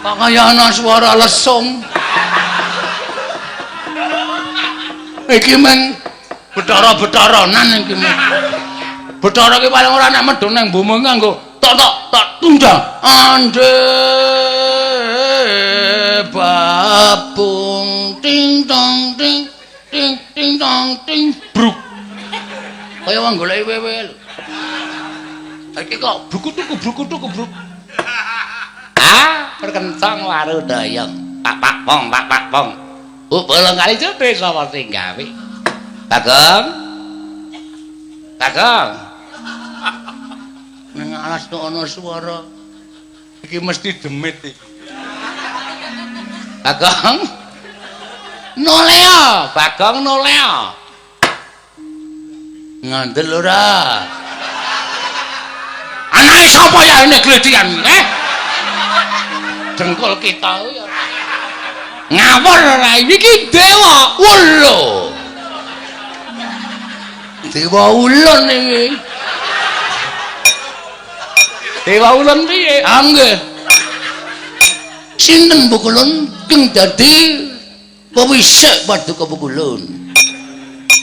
Kok kaya ana swara lesung. Iki meng betara-betaranan iki meng. Betara ki paling ora nek medhun nang bumi nganggo tok tok tok tundang. Ande babung ting tong ting ting ting tong ting bruk. Kaya wong goleki wewe lho. Iki kok brukutuk brukutuk bruk. Ah, perkencang warudayang. Pak pak pong pak pak pong. Bolong kali jute sapa sing gawe? Bagong. Bagong. Nang alas kok ana swara. Iki mesti demit iki. Bagong. Noleo, Bagong noleo. Ngandel ora? Anake sapa ya ini gledian? Eh? Dengkul kita ya. Ngawur ora iki dewa ulu. Dewa ulun iki. Dewa ulun piye? Ah nggih. Sinten Pukulun keng dadi pewisik paduka Pukulun?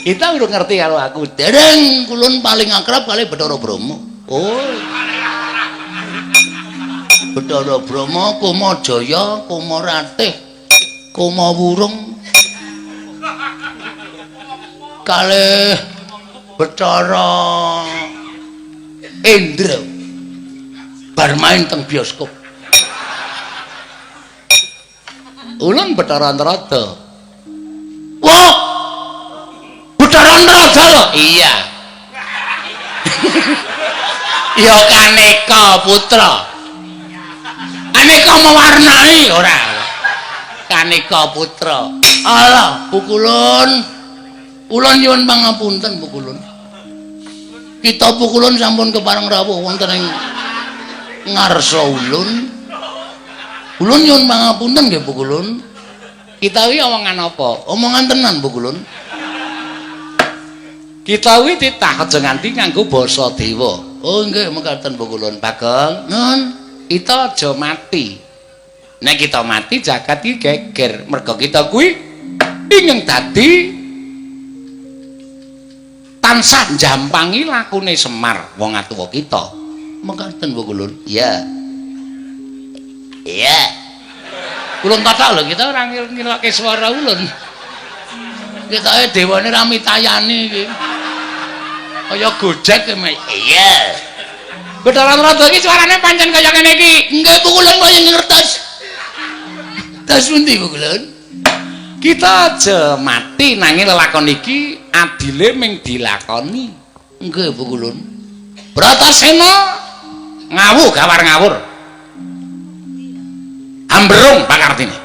Kita urung ngerti karo aku. Dereng kulun paling akrab kali Bathara Brahma. Oh. Bathara Brahma, Kumajaya, Kumaratih, Kumawurung kalih Bathara Indra bar main teng bioskop. Ulun Bathara Antarada. Wah! Bathara Antarada lho? Iya. Ya kaneka putra. Aneka mewarnai ora. Kaneka putra. Alah, Pukulun. Ulun nyuwun pangapunten Pukulun. Kita Pukulun sampun kepareng rawuh wonten ing ngarsa ulun. Ulun nyuwun pangapunten nggih Pukulun. Kita kuwi omongan apa? Omongan tenan Pukulun. Kita kuwi titah aja nganti nganggo basa dewa. Oh nggih mekaten Pukulun. Bagong, nun, kita aja mati. Nek kita mati jagat iki geger. Merga kita kuwi ingin dadi tansah njampangi lakune Semar wong atuwa kita. Mekaten Pukulun. Iya. Iya. Ulun tatak lho kita ora ngirokke swara ulun. Ketoke dewane ra mitayani iki. Kaya Gojek e. Iya. Bathara Narada iki suarane pancen kaya ngene iki. Nggih Pukulun kaya ngertos. Tas pundi Pukulun? Kita aja mati nanging lelakon iki adile ming dilakoni. Nggih Pukulun. Bratasena ngawu gawar ngawur. Ambrung pakartine.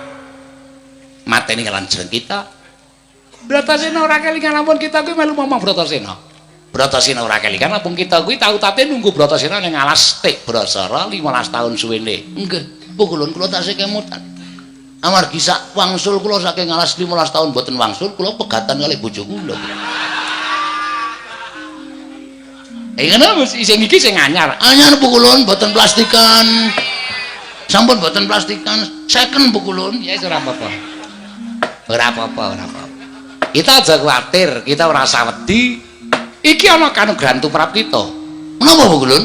Mateni kalan jeneng kita. Bratasena ora kelingan ampun kita kuwi melu momong Bratasena. Bratasena ora kelingan ampun kita kuwi tau tate nunggu Bratasena ning alas Tik Brasara 15 tahun suwene. Nggih, Pukulun kula tasih kemutan. Amargi sak wangsul kula saking alas 15 tahun mboten wangsul, kula pegatan kalih bojo kula. Ngono sing iki sing anyar. Anyar Pukulun mboten plastikan. Sampun mboten plastikan, second Pukulun. Ya ora apa-apa. Ora apa-apa, ora apa-apa. Kita aja kuwatir, kita ora usah wedi. Iki ana kanugrahan tumrap kita. Menapa Pukulun?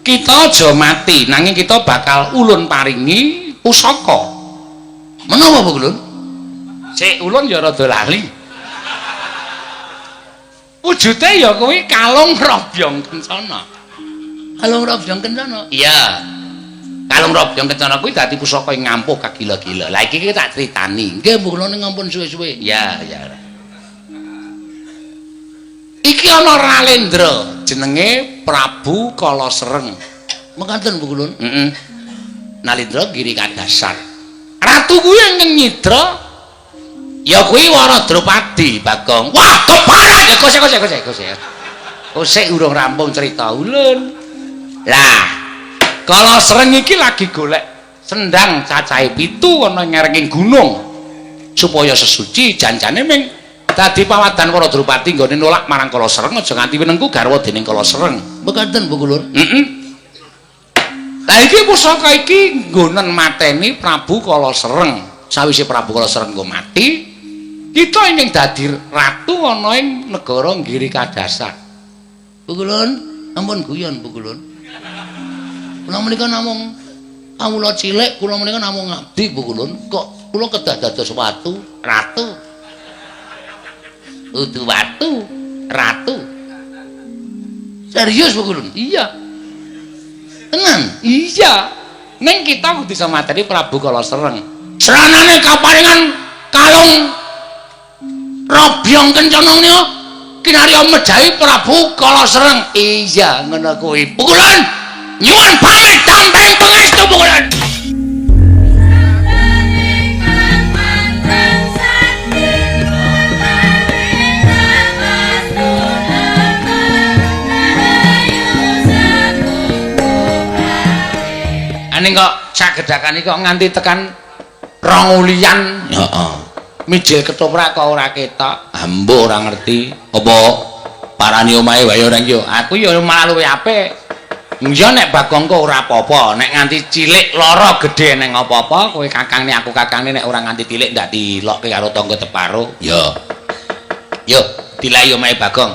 Kita aja mati, nanging kita bakal ulun paringi pusaka. Menapa Pukulun? Sik ulun ya rada lali. Wujude ya kuwi kalung robyong kencana. Kalung robyong kencana? Iya. Kalung robyong kencana kuwi dadi pusaka ing ngampuh kagila-gila. Lah iki tak critani. Nggih Pukulun ngampun suwe-suwe. Ya, ya. Iki ana Ralendra jenenge Prabu Kalasereng. Mekaten Pukulun? Heeh. Nalindra giri kadasar. Ratu kuwi ingkang nyidra ya kuwi Wara Drupadi Bagong. Wah, keparat. Ya kosek kosek kosek kosek. Kosek urung rampung cerita ulun. Lah, Kalasereng iki lagi golek sendang cacahe 7 ana ngerenging gunung supaya sesuci janjane ming dadi pawadan Wara Drupadi nggone nolak marang Kalasereng aja nganti winengku garwa dening Kalasereng. Mekaten Pukulun? Heeh. Lah iki pusaka iki nggonen mateni Prabu Kala Sereng. Sawise Prabu Kala Sereng nggo mati, kita ingkang dadi ratu ana ing negara Giri Kadasar. Pukulun, ampun guyon Pukulun. Kula menika namung kawula cilik, kula menika namung ngabdi Pukulun. Kok kula kedah dados watu, ratu. Udu watu, ratu. Serius Pukulun? Iya. Tenan? Iya. Ning kita kudu bisa mateni Prabu Kala Sereng. Sranane kaparingan kalung robyong kencana menika kinarya mejahi Prabu Kala Sereng. Iya, ngono kuwi. Pukulun, nyuwun pamit damping pangestu Pukulun. Aning kok sagedhakan iki kok nganti tekan rong ulian. Heeh. Mijil ketoprak kok ora ketok. Ambo ora ngerti. Apa parani omahe wae ora iki yo. Aku yo malah luwih apik. Ya nek Bagong kok ora apa-apa, nek nganti cilik lara gedhe neng apa-apa, kowe kakangne aku kakangne nek ora nganti tilik ndak dilokke karo tangga teparo. Yo. Yo, dilai omahe Bagong.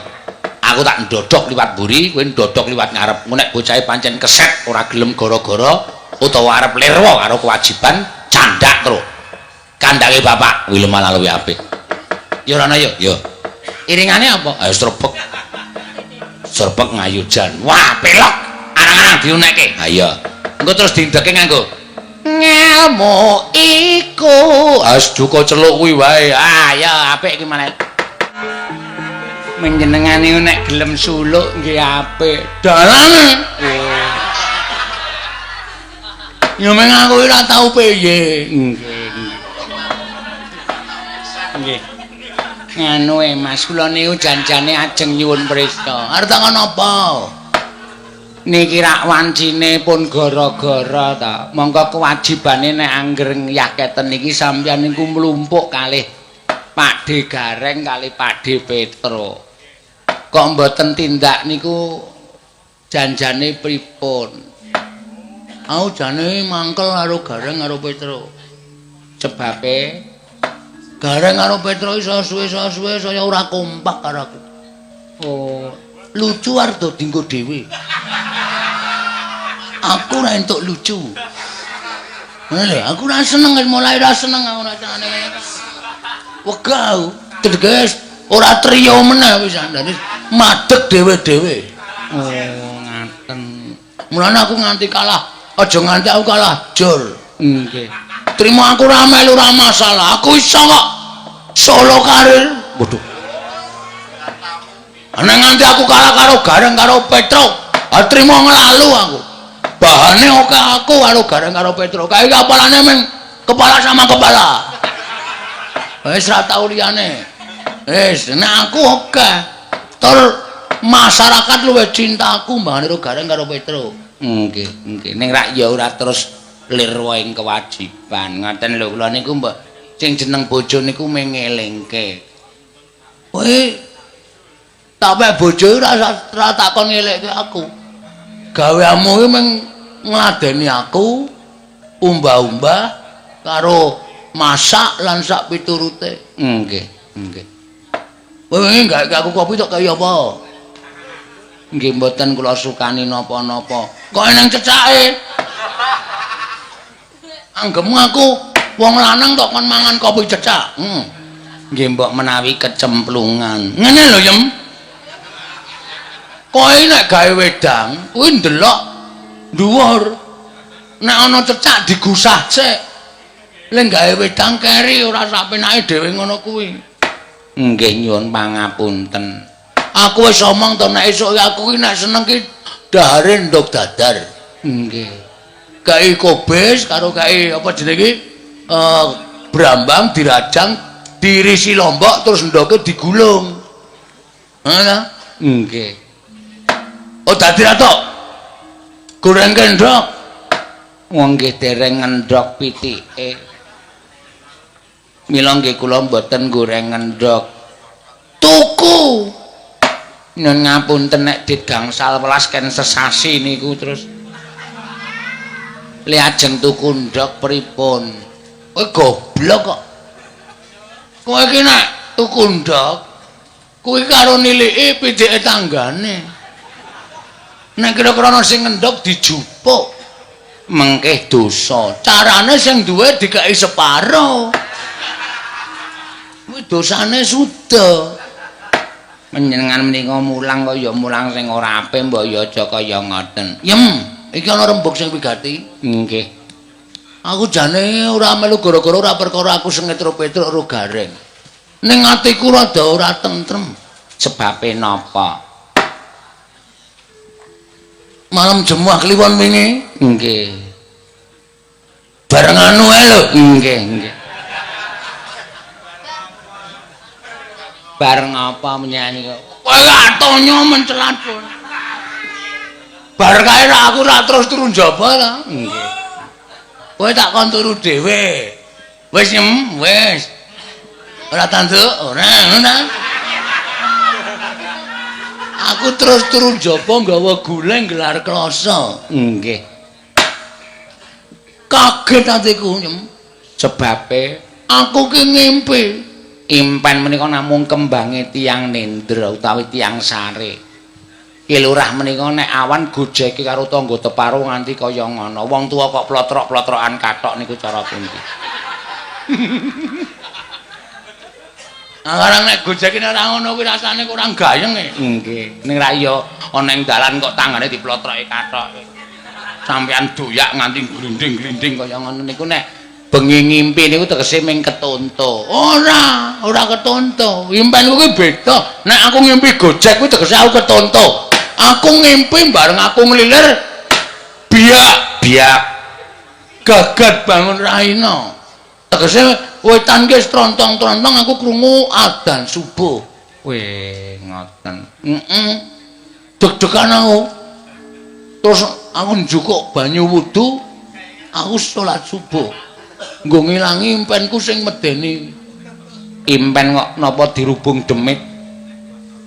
Aku tak ndodhok liwat mburi, kowe ndodhok liwat ngarep. Engko nek bocahe pancen keset ora gelem gara-gara utawa arep lirwa karo kewajiban, candak terus. Kandhake bapak kuwi malah luwih apik. Ya ora ana ya? Ya. Iringane apa? Ayo srebek. Srebek ngayujan. Wah, pelok. Arang-arang diunekke. Ha iya. Engko terus diindeke nganggo ngelmu iku. Ah duka celuk kuwi wae. Ah ya apik iki malah. Menjenengane nek gelem suluk nggih apik. Dalane. Ya meng aku ora tau piye. Nggih. Nggih. Nganu e Mas, kula niku janjane ajeng nyuwun prista. Arep takon apa? Niki rak wancine pun gara-gara ta. Monggo kewajibane nek angger ngyaketen niki sampeyan niku mlumpuk kalih Pakde Gareng kalih Pakde Petro. Kok mboten tindak niku janjane pripun? Aku jane mangkel karo Gareng karo Petro. Sebabe Gareng karo Petro iso suwe-suwe saya ora kompak karo aku. Oh, lucu arep dinggo dhewe. Aku ora entuk lucu. Ngene lho, aku ora seneng mulai ora seneng aku rasane. Wegah aku. Teges ora trio meneh wis andane madeg dhewe-dhewe. Oh, ngaten. Mulane aku nganti kalah, aja nganti aku kalah jur. Nggih. Trimo aku ora melu ora masalah. Aku iso kok solo karir. Waduh. Ana nganti aku kalah karo Gareng karo Petro, ah trimo nglalu aku. Bahane oke aku karo Gareng karo Petro. Kae apalane meng kepala sama kepala. Wis ora tau liyane. Wis nek aku oke. Tur masyarakat luwih cinta aku mbahane karo Gareng karo Petro. Nggih, nggih. Ning rak ya ora terus lirwa ing kewajiban. Ngoten lho kula niku mbok sing jeneng bojo niku mengelingke. Kowe tak pek bojo ora takon ngelekke aku. Gaweamu iki mung ngladeni aku, umbah-umbah karo masak lan sak piturute. Nggih, nggih. Kowe wingi gawe aku kopi tok kaya apa? Nggih mboten kula sukani napa-napa. Kok eneng cecake? Anggepmu aku wong lanang tok kon mangan kopi cecak. Nggih mbok menawi kecemplungan. Ngene lho, Yem. Kowe nek gawe wedang, kuwi ndelok dhuwur. Nek ana cecak digusah sik. Lek gawe wedang keri ora sak penake dhewe ngono kuwi. Nggih nyuwun pangapunten. Aku wis omong to nek esuk aku ki nek seneng ki dahare ndog dadar. Nggih. Gawe kobis karo gawe apa jenenge iki? Brambang dirajang, dirisi lombok terus ndoke digulung. Ngono? Nggih. Oh dadi ra tok. Gorengke ndok. Wong nggih dereng ngendhok pitike. Mila nggih kula mboten goreng ngendhok. Tuku. Nyun ngapunten nek dit gangsal welas ken sesasi niku terus. Li ajeng tuku ndhog pripun? Kowe goblok kok. Kowe iki nek tuku ndhog kuwi karo niliki pitike tanggane. Nek kira-kira ana sing ngendhog dijupuk mengkeh dosa. Carane sing duwe dikeki separo. Kuwi dosane suda. Panjenengan menika mulang kaya mulang sing ora apik, mbok ya aja kaya ngoten. Yem, iki ana rembug sing wigati. Nggih. Aku jane ora melu gara-gara ora perkara aku sengit ro Petruk ro Gareng. Ning atiku rada ora tentrem. Sebabe napa? Malam Jemuah Kliwon wingi. Nggih. Bareng anu ae lho. Nggih, nggih. Bareng apa menyanyi kok? Kowe atonya mencelat. Bar kae aku ra terus turu njaba ta. Nggih. Kowe tak kon turu dhewe. Wis nyem, wis. Ora tanduk, ora ngono ta. Aku terus turu njaba nggawa guleng gelar kloso. Nggih. Kaget atiku nyem. Sebabe aku ki ngimpi. Impen menika namung kembange tiyang nendra utawi tiyang sare. Ki lurah menika nek awan gojeke karo tangga teparo nganti kaya ngono. Wong tuwa kok plotrok-plotrokan kathok niku cara pundi? Sekarang nek gojeke ora ngono kuwi rasane kurang gayeng e. Nggih. Ning ra iya ana ing dalan kok tanggane diplotroki kathok. Sampeyan doyak nganti glinding-glinding kaya ngono niku nek bengi ngimpi niku tegese ming ketonto. Ora, ora ketonto. Impen kuwi beda. Nek aku ngimpi gojek kuwi tegese aku ketonto. Aku ngimpi bareng aku nglilir biak, biak. Gagat bangun raina. Tegese wetan ki trontong-trontong aku krungu adzan subuh. Weh, ngoten. Heeh. Deg-degan aku. Terus aku njukuk banyu wudu, aku salat subuh. Nggo ngilangi impenku sing medeni. Impen kok napa dirubung demit?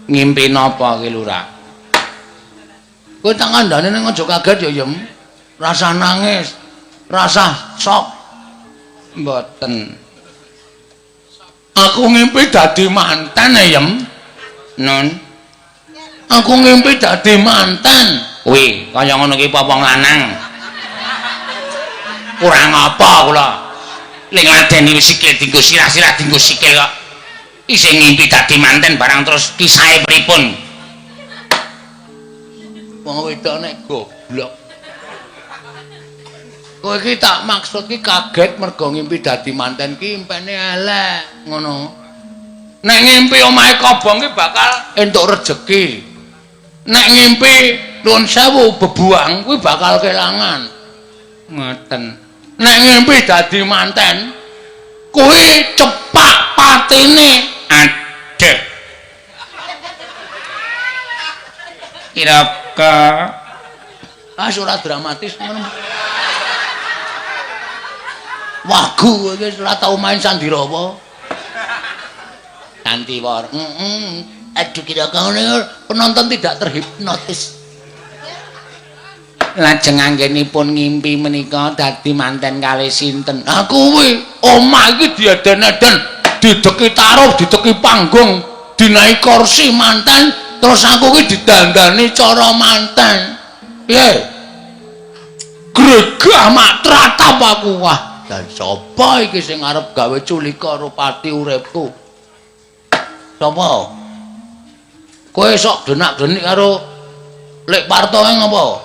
Ngimpi napa ki lurah? Kowe tak kandhane ning aja kaget ya, Yem. Rasa nangis, rasa sok. Mboten. Aku ngimpi dadi manten ya, Yem. Nun. Aku ngimpi dadi manten. Kuwi kaya ngono ki apa wong lanang? Kurang apa kula? Ling ladeni wis sikil dienggo sirah-sirah dienggo sikil kok. Isih ngimpi dadi manten barang terus kisahe pripun? Wong wedok nek goblok. Kowe iki tak maksud ki kaget mergo ngimpi dadi manten ki impene elek ngono. Nek ngimpi omahe kobong ki bakal entuk rejeki. Nek ngimpi nuwun sewu bebuang kuwi bakal kelangan. Ngoten. Nek ngimpi dadi manten kuwi cepak patine. Aduh. Kira-kira ah ora dramatis ngono. Wagu iki ora tau main sandirawa. Sandiwara. Heeh. Aduh kira-kira penonton tidak terhipnotis. Lajeng anggenipun ngimpi menika dadi manten kalih sinten? Ha kuwi omah iki dieden-eden, dideki taruh, dideki panggung, dinaiki kursi manten, terus aku ki didandani cara manten. Piye? Gregah mak tratap aku. Wah, dan sapa iki sing arep gawe culika karo pati uripku? Sapa? Kowe sok denak-denik karo Lek Parto ngapa?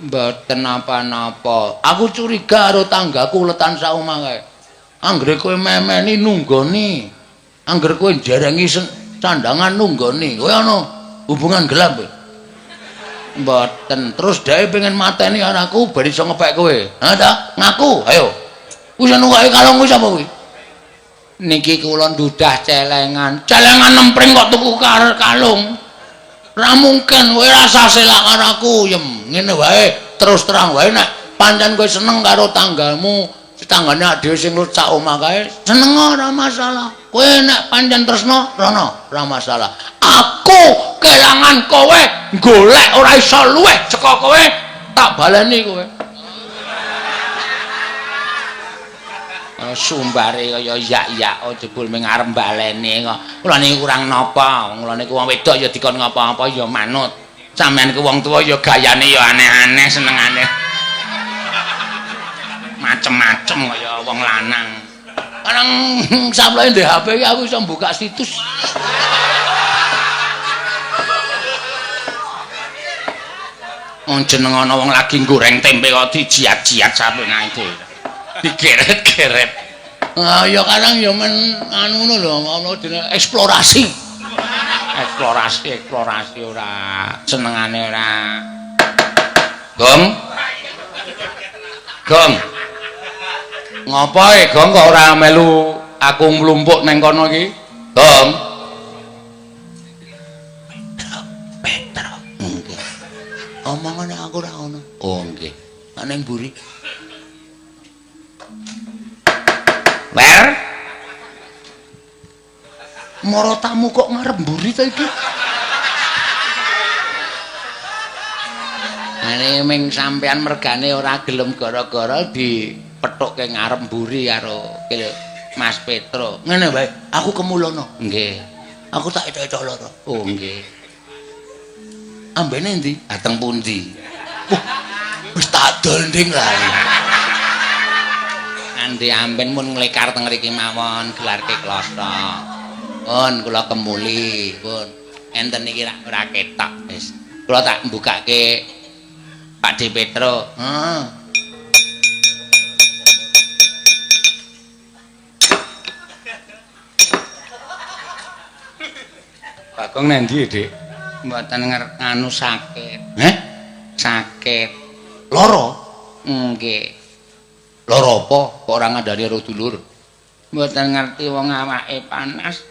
Mboten napa-napa. Aku curiga karo tanggaku letan sak omah kae. Anggere kowe memeni nunggoni. Angger kowe njerengi sandangan nunggoni. Kowe ana hubungan gelap kowe? Mboten. Terus dheke pengen mateni karo aku ben iso ngepek kowe. Ha ta? Ngaku, ayo. Kuwi sing nunggoke kalung kuwi sapa kuwi? Niki kula ndudah celengan. Celengan nempring kok tuku kalung. Ora mungkin kowe rasa selak karo aku, Yem. Ngene wae, terus terang wae nek pancen kowe seneng karo tanggamu, tanggane dhewe sing sak omah kae, seneng ora masalah. Kowe nek pancen tresno, rono, ora masalah. Aku kelangan kowe, golek ora iso luweh saka kowe, tak baleni kowe. Sumbare kaya yak-yak jebul ming arep baleni kok. Kula niku kurang napa? Kula niku wong wedok ya dikon ngapa-apa ya manut. Sampeyan ku wong tuwa ya gayane ya aneh-aneh senengane. Macem-macem kaya wong lanang. Kadang sampeyan ndek HP iki aku iso buka situs. Wong jeneng ana wong lagi goreng tempe kok dijiat-jiat sampe nang digeret-geret. Ah ya kadang ya men anu ngono lho, ana jenenge eksplorasi. Eksplorasi ora senengane ora. Gong. Gong. Ngopo e Gong kok ora melu aku mlumpuk nang kono iki? Gong. Petro, Petro. Nggih. Omongane aku ora ono. Oh nggih. Nek ning mburi. Wer. Moro tamu kok ngarep mburi ta iki? Ane ming sampean mergane ora gelem gara-gara dipethukke ngarep mburi karo Mas Petro. Ngene wae, aku kemulono. Nggih. Aku tak etok-etok loro. Oh nggih. Ambene endi? Dateng pundi? Wah, wis tak dol nding lah. Andi amben mun nglekar teng mriki mawon gelarke kloso. Pun kula kemuli, pun. Enten iki ora ketok wis. Kula tak mbukake Pak D Petro. Heeh. Bagong nendi, Dik? Mboten nganu sakit. Heh? Sakit. Lara? Nggih. Lara apa? Kok ora ngandani karo dulur? Mboten ngerti wong awake panas.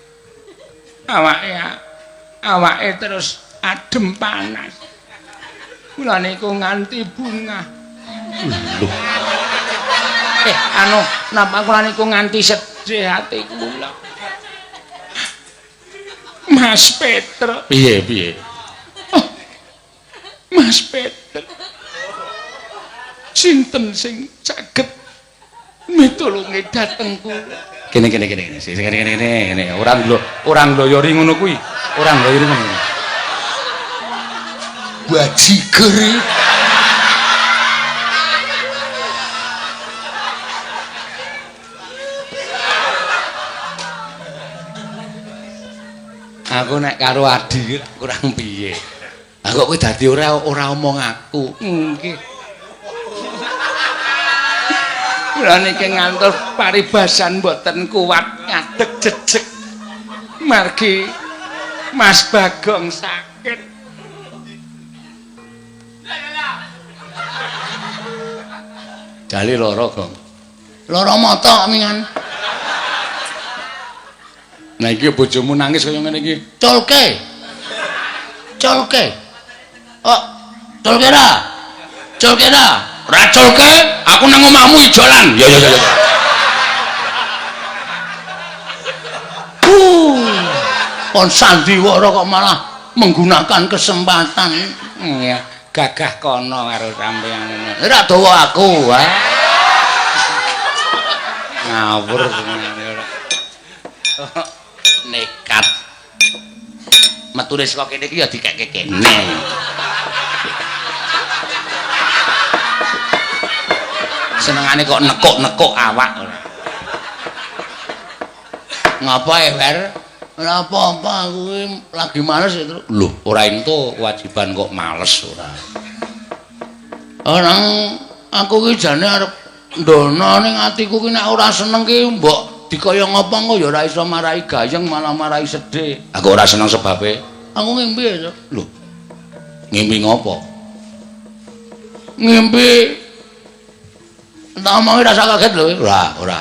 Awake terus adem panas. Kula niku nganti bungah. Lho. Anu, napa kula niku nganti sedih ati kula. Mas Petro. Piye, piye? Oh, Mas Petro. Sinten sing saged mitulungi dhateng kula? Kene kene kene kene. Sing kene kene kene. Ora ngloyori ngono kuwi. Ora ngloyori ngono. Bajiger. Aku nek karo Adi kurang piye. Lah kok kowe dadi ora omong aku. Nggih. Kula niki ngantos paribasan mboten kuat ngadeg jejeg. Margi Mas Bagong sakit. Jale lara, Gong. Lara mata mingan. Nah iki bojomu nangis kaya ngene iki. Culke. Culke. Oh, culke ra? Culke ra? Ora culke, aku nang omahmu ijolan. Ya ya ya ya. Kon sandiwara kok malah menggunakan kesempatan. Iya, gagah kono karo sampeyan ngene. Ora dawa aku, ha. Ngawur senengane ora. Nekat. Metune saka kene iki ya dikeke kene. Senengane kok nekuk-nekuk awak ora. Ngapa e, Wer? Ora apa-apa, aku lagi males itu. Lho, ora entuk kewajiban kok males ora. Orang aku ki jane arep ndono ning atiku ki nek ora seneng ki mbok dikaya ngapa engko ya ora iso marai gayeng malah marai sedih. Aku ora seneng sebabe. Aku ngimpi ya. Lho. Ngimpi ngopo? Ngimpi tak omongi rasa kaget lho. Ora, ora.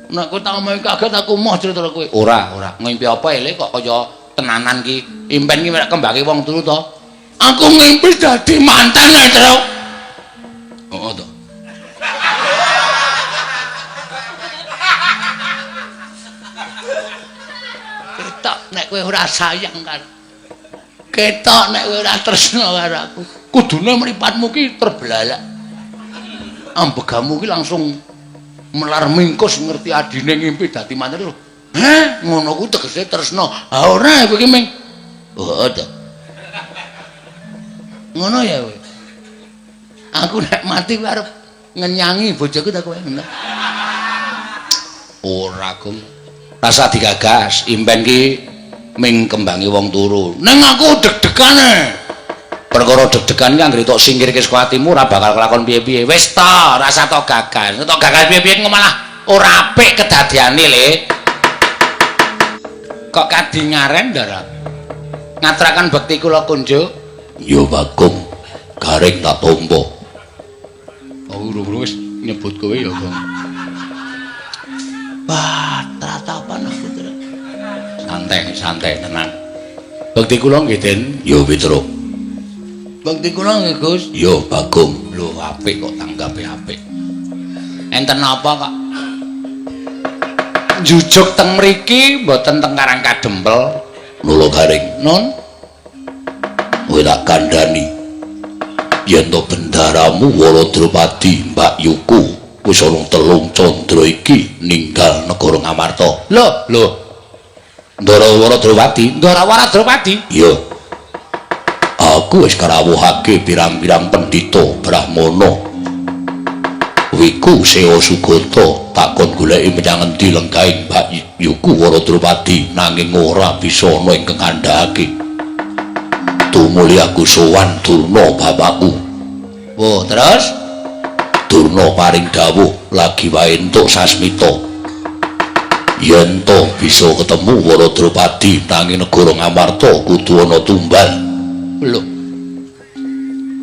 Nek kowe tak omongi kaget aku moh cerita kowe. Ora, ora. Ngimpi apa ele kok kaya tenanan ki. Impen ki mek kembake wong turu to. Aku ngimpi dadi manten ae, Tru. Heeh to. Ketok nek kowe ora sayang karo. Ketok nek kowe ora tresna karo aku. Kudune mripatmu ki terbelalak. Ambegamu ki langsung Melar mingkus ngerti adine ngimpi dadi manten. Heh, ngono ku tegese tresna. Ha ora kowe iki ming. Oh, ta. Ngono ya kowe. Aku nek mati kowe arep ngenyangi bojoku ta kowe ngono. Ora, Gong. Rasa digagas, impen ki ming kembangi wong turu. Ning aku deg-degane. Perkara deg-degan ki anggere tok singkirke saka atimu ora bakal kelakon piye-piye. Wis ta, rasa tok gagas. Tok gagas piye-piye engko malah ora apik kedadiane, Le. Kok kadingaren, Ndara? Ngaturaken bekti kula kunjuk. Ya Bagong, Gareng tak tampa. Oh, urung-urung wis nyebut kowe ya, Gong. Wah, tratapan aku, Tru. Santai, santai, tenang. Bekti kula nggih, Den. Ya Petro. Bekti kula nggih, Gus. Ya Bagong. Lho, apik kok tanggape apik. Enten napa kok? Njujuk teng mriki mboten teng Karang Kadempel. Lolo Gareng. Nun, Kowe tak kandhani. Yen to bendaramu Wara Drupadi Mbak Yuku wis ana telung candra iki ninggal negara Ngamarta. Lho, lho. Ndara Wara Drupadi? Ndara Wara Drupadi? Iya. Aku wis karawuhake pirang-pirang pendhita Brahmana. Wiku Sewa Sugata takon goleki menyang endi lenggahing Mbak Yuku Wara Drupadi nanging ora bisa ana ingkang ngandhakake. Tumuli aku sowan Durna bapakku. Wah, terus? Durna paring dawuh lagi wae entuk sasmita. Yen to bisa ketemu Wara Drupadi nanging negara Ngamarta kudu ana tumbal. Lho.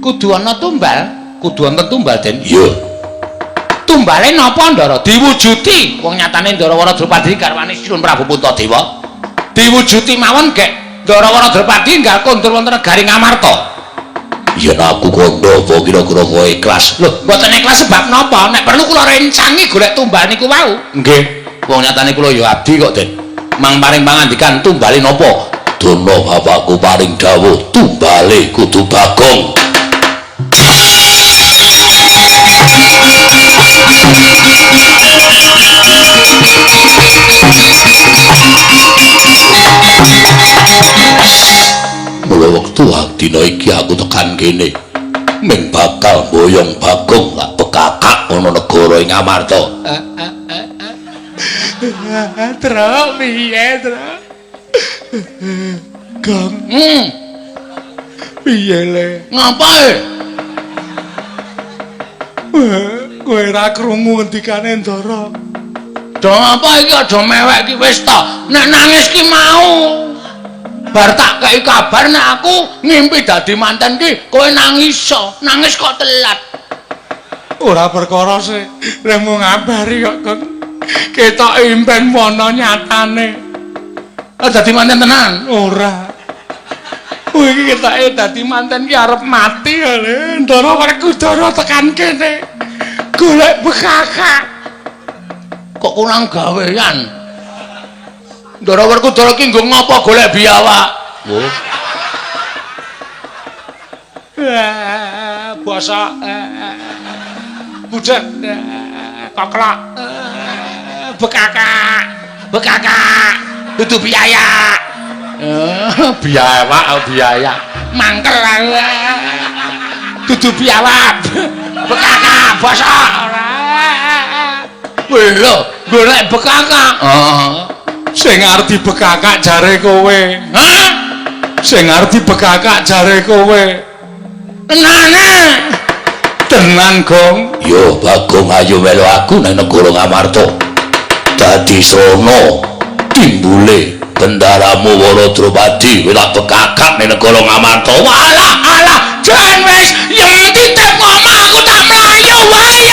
Kudu ana tumbal? Kudu wonten tumbal, Den? Iya. Tumbale napa, Ndara? Diwujuti. Wong nyatane Ndara Wara Drupadi garwane Sinuwun Prabu Puntadewa. Diwujuti mawon gek Ndara Wara Drupadi enggal kondur wonten negari Ngamarta. Yen aku kandha apa kira-kira kowe ikhlas? Lho, mboten ikhlas sebab napa? Nek perlu kula rencangi golek tumbal niku wau. Nggih. Wong nyatane kula ya abdi kok, Den. Mang paring pangandikan tumbale napa? Durna bapakku paring dawuh tumbale kudu Bagong. Mula wektu dina iki aku tekan kene ming bakal mboyong Bagong lak bekakak ana negara ing Ngamarta. Truk piye, Truk? Gong. Piye le? Ngapae? Kowe ora krungu ngendikane Ndara. Do apa iki aja mewek iki wis ta. Nek nangis ki mau. Bar tak kei kabar nek aku ngimpi dadi manten ki kowe nangis. Nangis kok telat. Ora perkara sih, lek mung ngabari kok, Gong. Ketok impen wono nyatane. Ah, dadi manten tenan? Ora. Kowe iki ketoke dadi manten ki arep mati ya, Le. Ndara Werkudara tekan kene. Golek bekakak. Kok kurang gawean? Ndara Werkudara ki nggo ngapa golek biawak? Oh. Bosok. Budek. Koklok. Bekakak. Bekakak. Dudu biaya. Biawak biaya. Mangkel aku. Dudu biawak. Bekakak bosok. Lho, golek bekakak. Heeh. Sing arep dibekakak jare kowe. Hah? Sing arep dibekakak jare kowe. Tenane. Tenan, Gong. Yo Bagong ayo melu aku nang negara Ngamarta. Dadi srana timbule bendaramu Wara Drupadi wis tak bekakak ning negara Ngamarta. Walah alah, jan wis yen titip ngomah aku tak mlayu wae.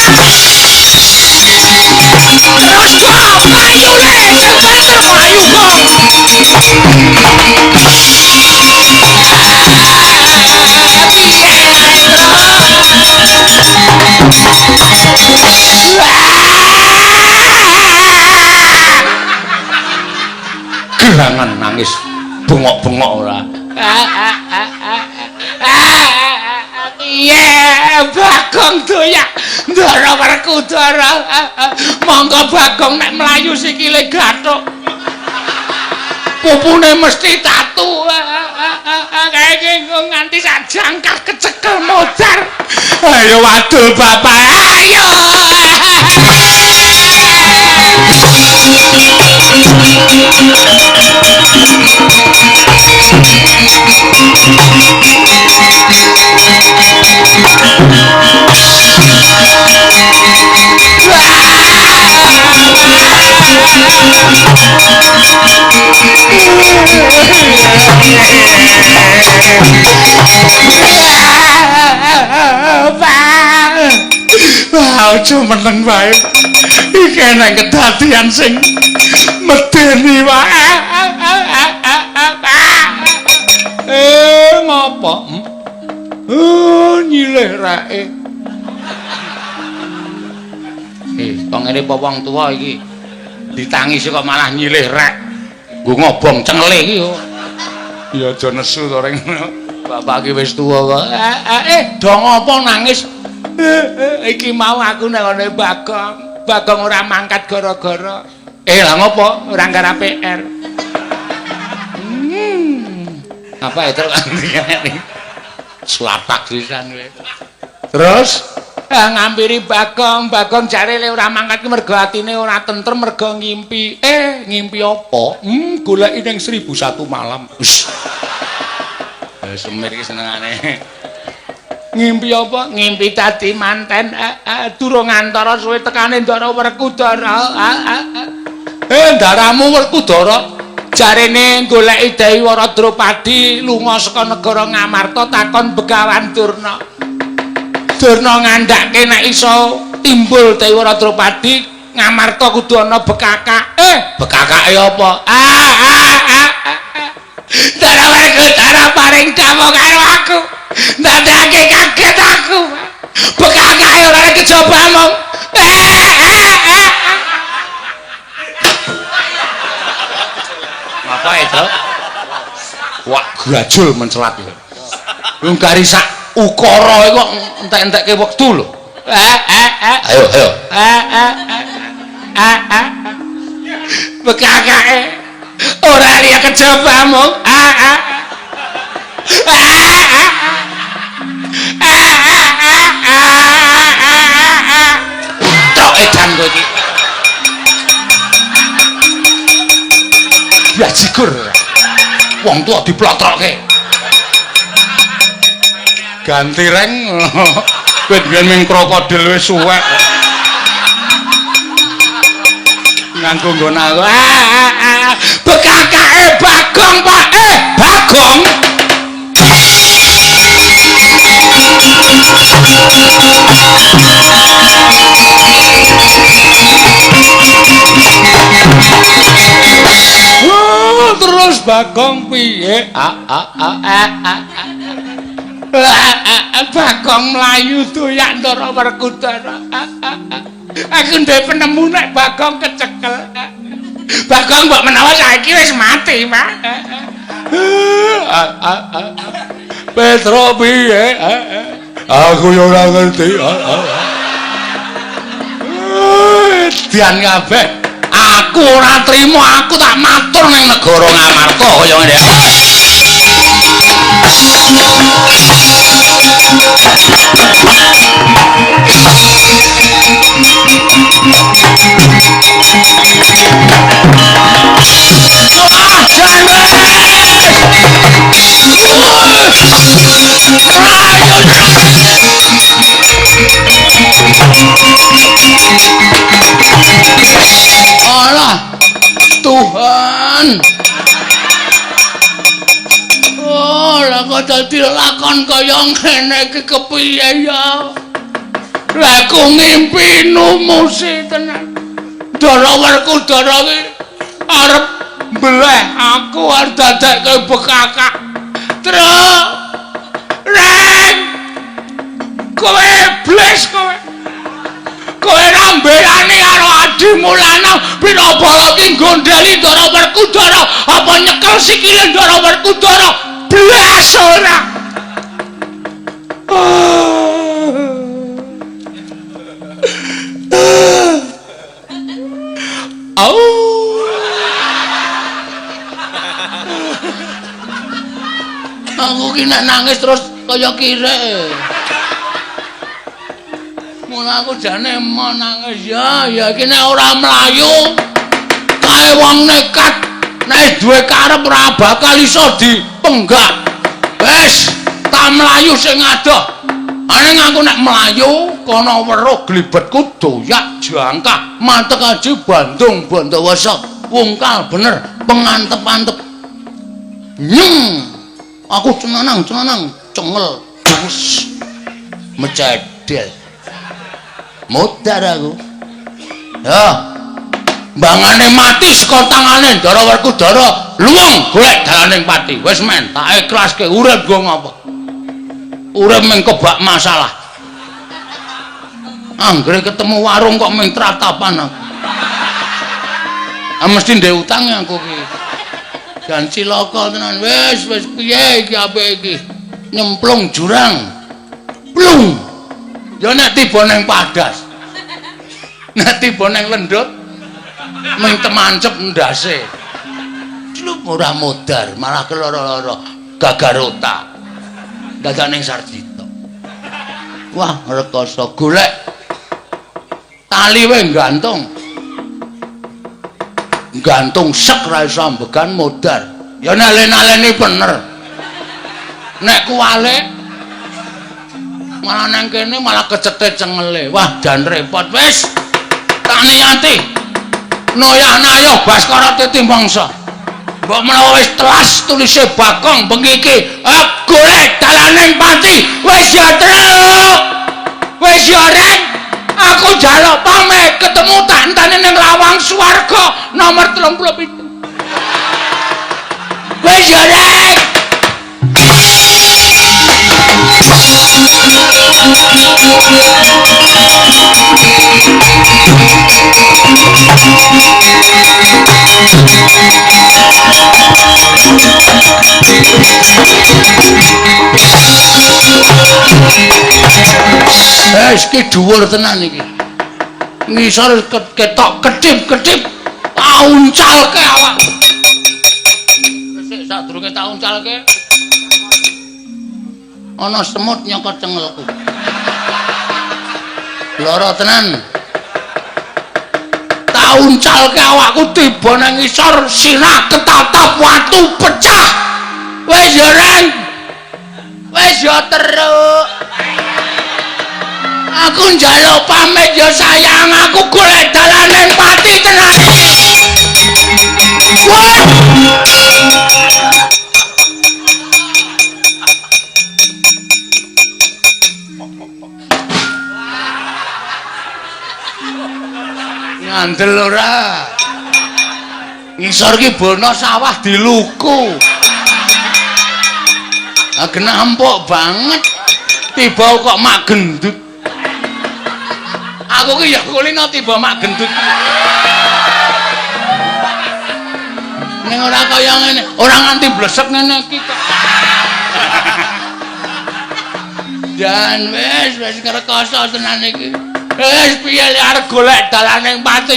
Terus kok mlayu le, sing banter mlayu kok. Gerangan nangis bengok-bengok ora. Piye Bagong doyak Ndara Werkudara. Monggo Bagong nek mlayu sikile gathuk. Pupune mesti tatu. Kae nganti sak jangkah kecekel modar. Ayo wadul bapak, ayo. Wah, aja meneng wae. Iki eneng kedadian sing medeni wae. Ngopo? Nyilih reke. Kok ngene apa wong tuwa iki? Ditangisi kok malah nyilih rek. Nggo ngobong cengele iki yo. Ya aja nesu to reng. Bapak iki wis tuwa kok. Do ngopo nangis? Iki mau aku nang ngene Bagong. Bagong ora mangkat gara-gara. Lah ngopo? Ora nggarap PR. Apa itu? Selapak sisan kowe. Terus ngampiri Bagong, Bagong jare le ora mangkat ki mergo atine ora tentrem mergo ngimpi. Ngimpi apa? Goleki ning 1001 malam. Wis. Semir iki senengane. Ngimpi apa? Ngimpi dadi manten. Durung antara suwe tekane Ndara Werkudara. Ndaramu Werkudara jarene goleki Dewi Wara Drupadi lunga saka negara Ngamarta takon Begawan Durna. Durna ngandhake nek iso timbul Dewi Wara Drupadi Ngamarta kudu ana bekakak. Bekakake apa? Ndara Werkudara paring dawuh karo aku. Ndadekake kaget aku. Bekakake ora kejaba mung. Apa itu? Wah, grajul mencelat iki. Wong gari sak ukara iku kok entek-entekke wektu lho. Ayo, ayo. Bekakake ora liya kejaba mung. Trok edan kowe iki. Bajigur. Wong tuwa diplotroke. Ganti reng. Kowe biyen ming krokodil wis suwek. Nganggo nggon aku. Bekakake Bagong, Pak. Bagong. Terus Bagong piye? Bagong mlayu doyak Ndara Werkudara. Aku ndek penemu nek Bagong kecekel. Bagong mbok menawa saiki wis mati, Pak. Petro piye? Aku yo ora ngerti. Dian kabeh. Aku ora trimo, aku tak matur ning negara Ngamarta kaya ngene. Alah, Tuhan. Oh, lah kok dadi lakon kaya ngene iki kepiye ya? Lah aku ngimpi numusi tenan. Ndara Werkudara iki arep mbeleh aku arep dadekke bekakak. Truk. Reng. Kowe iblis kowe. Kowe ora mbelani karo adimu lanang pinabala ki nggondheli Ndara Werkudara apa nyekel sikile Ndara Werkudara blas ora. Aku ki nek nangis terus kaya kirek. Mula aku jane emo nangis ya, ya iki nek ora mlayu kae wong nekat nek duwe karep ora bakal iso dipenggak. Wis, tak mlayu sing adoh. Aning aku nek mlayu kono weruh glibetku doyak jangkah mantek aji Bandung Bondowoso wungkal bener pengantep-antep. Nyeng. Aku cenanang-cenanang cengel dus mecedel. Modar aku. Ya. Mbangane mati saka tangane Ndara Werkudara, luwung golek dalaning pati. Wis men, tak ikhlaske urip nggo ngapa. Urip mung kebak masalah. Anggere ketemu warung kok mung tratapan aku. Ah mesti ndek utang aku ki. Jan cilaka tenan. Wis wis piye iki apik iki. Nyemplung jurang. Plung. Ya nek tiba nang padas. Nek tiba nang lendut mung temancep ndase. Clup ora modar, malah keloro-loro, gagar otak. Dadak ning Sarjito. Wah, rekoso golek tali wae gantung. Gantung sek ra iso ambegan modar. Ya nek alen-aleni bener. Nek kuwalik malah nang kene malah kecetet cengele. Wah, jan repot wis. Tak niati. Noyah-nayoh Baskara titi mangsa. Mbok menawa wis telas tulise Bagong bengi iki, golek dalaning pati. Wis ya truk. Wis ya reng. Aku njaluk pamit ketemu tak enteni ning lawang swarga nomor 37. Wis ya reng. Wis iki dhuwur tenan iki. Ngisor ketok kedip-kedip auncalke awak. Sik sadurunge tak uncalke ana semut nyokot cengelku. Lara tenan. Tak uncalke awakku tiba nang ngisor sirah ketatap watu pecah. Wis ya reng. Wis ya teruk. Aku njaluk pamit ya sayang, aku golek dalaning pati tenan. Wah. Ngandel ora. Ngisor ki bono sawah diluku. Ah genah empuk banget. Tiba kok mak gendut. Aku ki ya kulino tiba mak gendut. Ning ora kaya ngene, ora nganti blesek ngene iki kok. Jan wis wis ngrekoso tenan iki. Wis piye lek arep golek dalaning pati.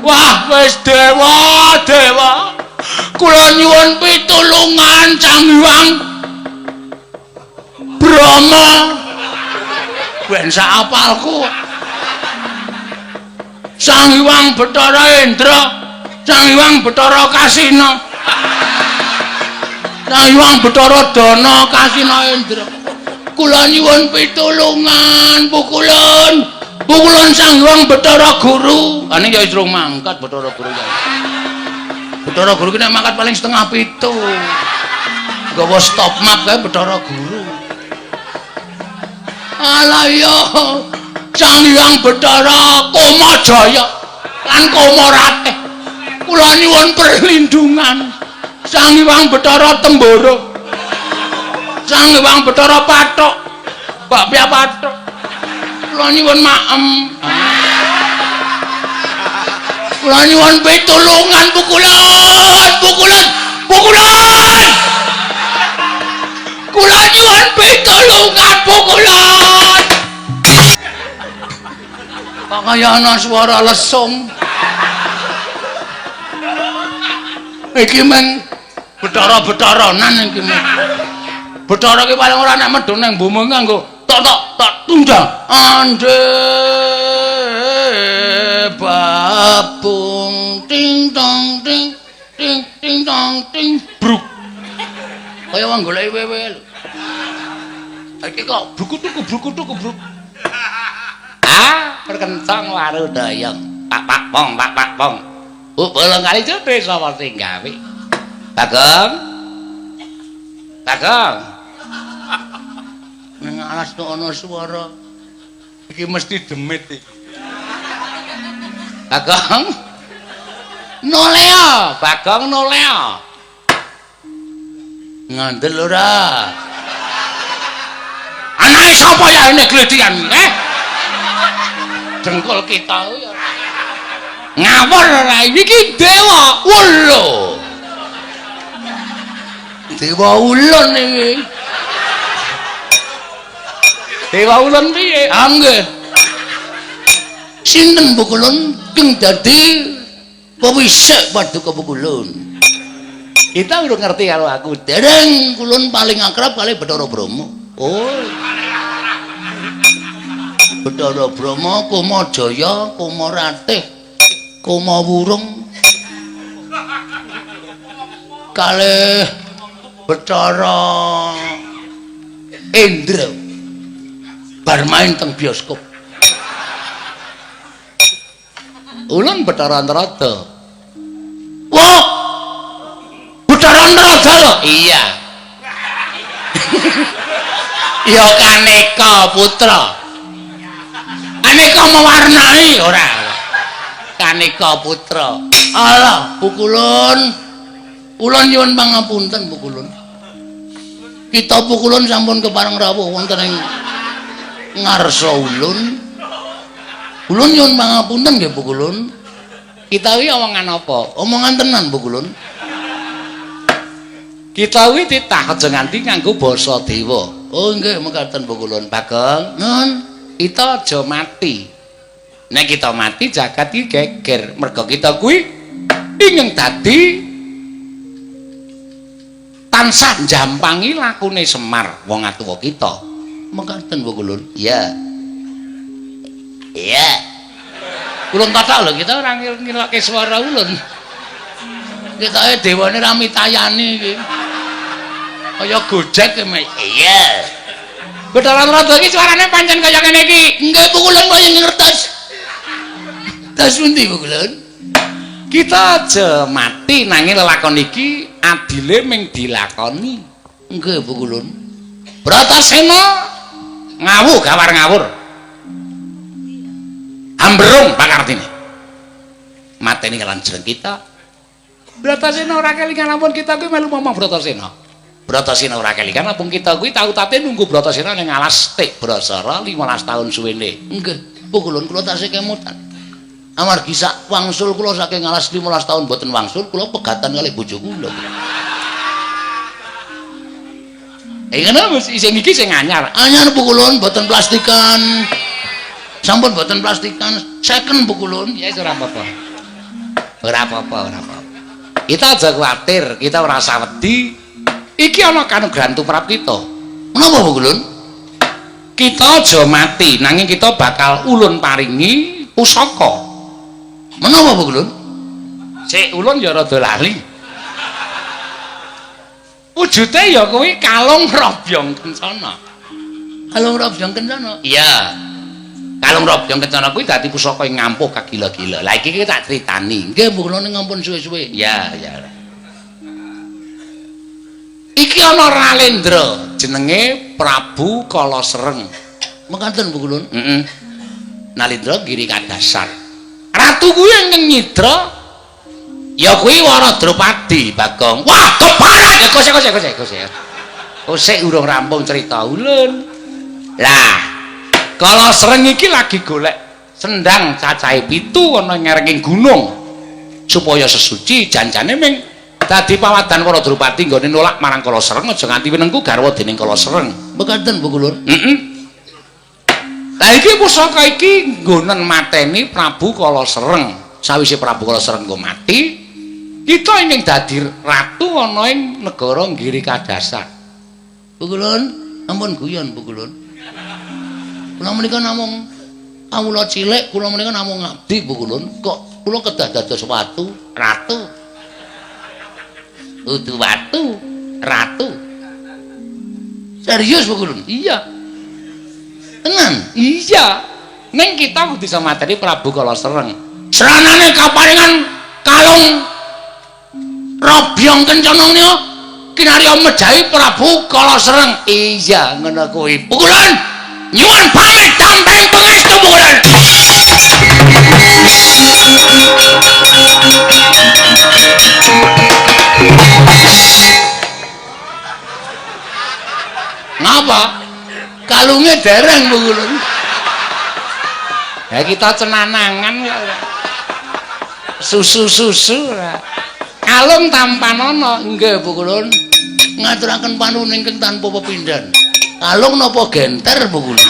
Wah, wis dewa, dewa. Kula nyuwun pitulungan Sang Hyang Brahma. Ben sak apalku. Sang Hyang Bathara Indra, Sang Hyang Bathara Kasina. Sang Hyang Bathara Dana Kasina Indra. Kula nyuwun pitulungan, pukulun. Pukulun Sang Hyang Bathara Guru. Ane ya wis rung mangkat Bathara Guru ya. Bathara Guru ki nek mangkat paling 6:30. Nggawa stop map kae Bathara Guru. Alah ya. Sang Hyang Bathara Kamajaya lan Kamaratih. Kula nyuwun perlindungan. Sang Hyang Bathara Temboro. Sang Hyang Bathara Pathuk. Bakpia Pathuk. Kula nyuwun maem. Kula nyuwun pitulungan pukulan, pukulan, pukulan. Kula nyuwun pitulungan pukulan. Kok kaya ana swara lesung. Iki meng betara-betaranan iki meng. Bathara ki paling ora nek medhun nang bumi nganggo tok tok tok tundang. Ande babung ting tong ting ting ting tong ting bruk. Kaya wong goleki wewe lho. Iki kok brukutuk brukutuk bruk. Ah, perkencang waru dayang. Pak pak pong pak pak pong. Bolong kali jute sapa sing gawe? Bagong. Bagong. Ning alas tok ana swara. Iki mesti demit iki. Bagong. Nolea, Bagong nolea. Ngandel ora? Anake sapa ya ini gledian, eh? Dengkul kita ya. Ngawur ora iki dewa ulun. Dewa ulun iki. Dewa ulun piye? Ah nggih. Sinten Pukulun keng dadi pewisik paduka Pukulun? Kita urung ngerti karo aku. Dereng, kulun paling akrab kali Bathara Brahma. Oh. Bathara Brahma, Kumajaya, Kumaratih, Kumawurung, kalih Bathara Indra bar main teng bioskop. Ulun Bathara Antarada. Wah! Bathara Antarada lho? Iya. Ya Kaneka putra. Kaneka mewarnai ora. Kaneka putra. Alah, Pukulun. Ulun nyuwun pangapunten Pukulun. Kita Pukulun sampun kepareng rawuh wonten ing ngarsa ulun. Ulun nyuwun pangapunten nggih Pukulun. Kita kuwi omongan apa? Omongan tenan Pukulun. Kita kuwi titah aja nganti nganggo basa dewa. Oh nggih mekaten Pukulun. Bagong, Nun, kita aja mati. Nek kita mati jagat iki geger. Merga kita kuwi ingin dadi tansah njampangi lakune Semar wong atuwa kita. Mekaten Pukulun. Iya. Iya. Ulun kathok lho kita ora ngilokke swara ulun. Ketoke dewane ra mitayani iki. Kaya Gojek e. Iya. Bathara Antarada iki suarane pancen kaya ngene iki. Nggih Pukulun kaya ngertos. Tas pundi Pukulun? Kita aja mati nanging lelakon iki adile ming dilakoni. Nggih Pukulun. Bratasena ngawu gawar ngawur. Ambrung pakartine. Mateni kalan jeneng kita. Bratasena ora kelingan ampun kita kuwi melu momong Bratasena. Bratasena ora kelingan ampun kita kuwi tau tate nunggu Bratasena ning alas Tik Brasara 15 tahun suwene. Nggih, Pukulun kula tasih kemutan. Amargi sak wangsul kula saking alas 15 tahun mboten wangsul, kula pegatan kalih bojo kula. Ngono sing iki sing anyar. Anyar Pukulun mboten plastikan. Sampun mboten plastikan, second Pukulun. Ya ora apa-apa. Ora apa-apa, ora apa-apa. Kita aja kuwatir, kita ora usah wedi. Iki ana kanugrahan tumrap kita. Menapa Pukulun? Kita aja mati, nanging kita bakal ulun paringi pusaka. Menapa Pukulun? Sik ulun ya rada lali. Wujute ya kuwi kalung robyong kencana. Kalung robyong kencana? Iya. Kalung robyong kencana kuwi dadi pusaka ing ngampuh kagila-gila. Lah iki tak critani. Nggih Pukulun ngampun suwe-suwe. Iya, iya. Iki ana Ralendra jenenge Prabu Kalasereng. Mekaten Pukulun? Heeh. Nalindra Giri Kadasar. Ratu kuwi ingkang nyidra ya kuwi Wara Drupadi Bagong. Wah, keparat. Ya kosek kosek kosek kosek. Kosek urung rampung cerita ulun. Lah, Kalasereng iki lagi golek sendang cacahe 7 ana ngerenging gunung supaya sesuci janjane ming dadi pawadan Wara Drupadi nggone nolak marang Kalasereng aja nganti winengku garwa dening Kalasereng. Mekaten Pukulun? Heeh. Lah iki pusaka iki nggonen mateni Prabu Kalasereng. Sawise Prabu Kalasereng nggo mati, kita ingin dadi ratu ana ing negara Giri Kadasar. Pukulun, ampun guyon Pukulun. Kula menika namung kawula cilik, kula menika namung ngabdi Pukulun. Kok kula kedah dados watu, ratu. Udu watu, ratu. Serius Pukulun? Iya. Tenan? Iya. Ning kita kudu bisa materi Prabu Kala Sereng. Seranane kaparingan kalung robyong kencana menika kinarya mejahi Prabu Kala Sereng. Iya, ngono kuwi. Pukulun, nyuwun pamit tampeng pangestu Pukulun. Ngapa? Kalunge dereng Pukulun. Ya kita cenanangan kok. Susu-susu ora. Kalung tampanono nggih Pukulun. Ngaturaken panuwun ingkang tanpa pepindhan. Kalung napa genter Pukulun?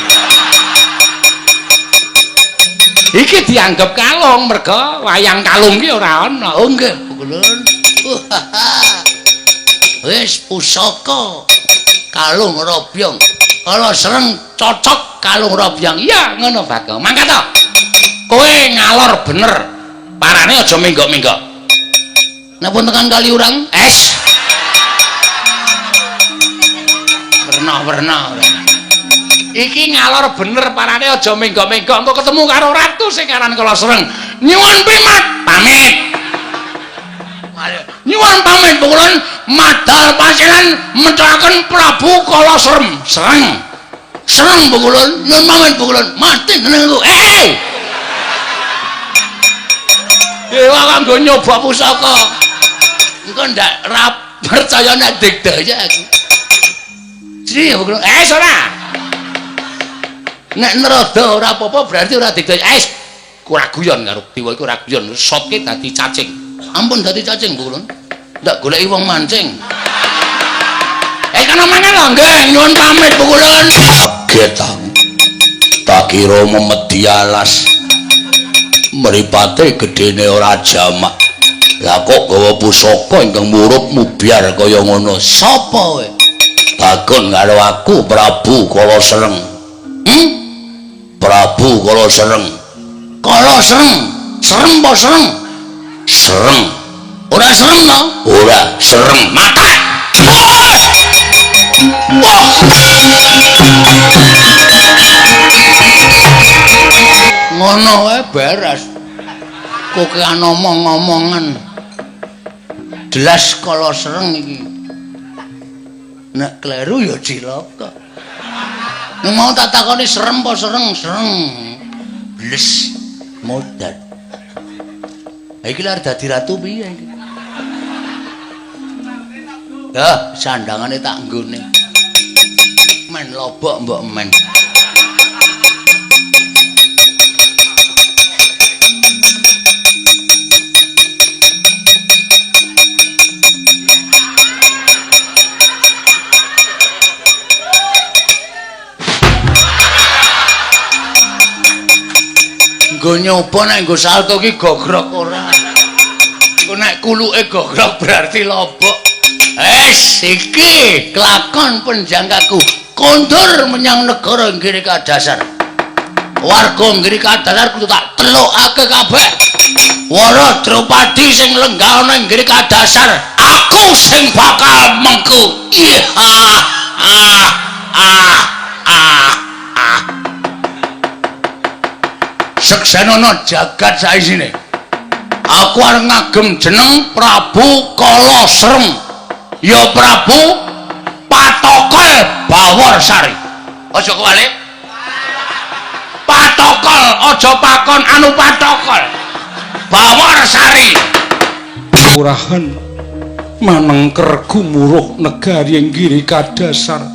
Iki dianggep kalung merga wayang kalung ki ora ana. Oh nggih Pukulun. Wis pusaka kalung robyong. Kala Sereng cocok kalung robyong. Iya ngono Bagong. Mangkat to. Kowe ngalor bener. Parane aja menggok-menggok. Napa tekan kali urang? Es. Werna-werna. Iki ngalor bener parane aja menggok-menggok engko ketemu karo ratu sing aran Kala Sereng. Nyuwun pimat pamit. Nyuwun pamit Pukulun madal pasiran metuaken Prabu Kala Sereng. Sereng. Sereng Pukulun, nyuwun pamit Pukulun. Mati jenengku. Eh. Dewa kok nggo nyoba pusaka. Engko ndak ra percaya nek digdaya aku. Sri Pukulun. Eh ora. Nek nerada ora apa-apa berarti ora digdaya. Eh ora guyon karo dewa iku ora guyon. Sotke dadi cacing. Ampun dadi cacing Pukulun. Ndak goleki wong mancing. Eh kana mangan lho nggih nyuwun pamit Pukulun. Kaget aku. Tak kira memedi alas. Mripate gedene ora jamak. Lah kok gawa pusaka ingkang murup mubyar kaya ngono. Sapa kowe? Takon karo aku Prabu Kala Sereng. Hmm? Prabu Kala Sereng. Kala Sereng. Sereng apa sereng? Sereng. Ora sereng to? Ora, sereng. Mata. Wah. Ngono wae beres. Kokean omong-omongan. Jelas Kala Sereng iki. Nek kleru ya cilaka. Nek mau tak takoni serem apa sereng? Sereng. Bles modar. Iki lha dadi ratu piye iki? Dah, sandangane tak nggone. Men lobok mbok men. Nggo nyoba nek nggo salto ki gogrok ora. Engko nek kuluke gogrok berarti lobok. Es iki kelakon penjangkaku kondur menyang negara Nggiri Kadasar. Warga Nggiri Kadasar kudu tak telukake kabeh. Wara Drupadi sing lenggah ana ing Nggiri Kadasar, aku sing bakal mengku. Iya. Ah ah ah ah. Seksenono jagat saisine. Aku arep ngagem jeneng Prabu Kala Sereng. Ya Prabu Patokol Baworsari. Aja kewalik. Patokol aja pakon anu Patokol. Baworsari. Urahan manengker gumuruh negari Nggiri Kadasar.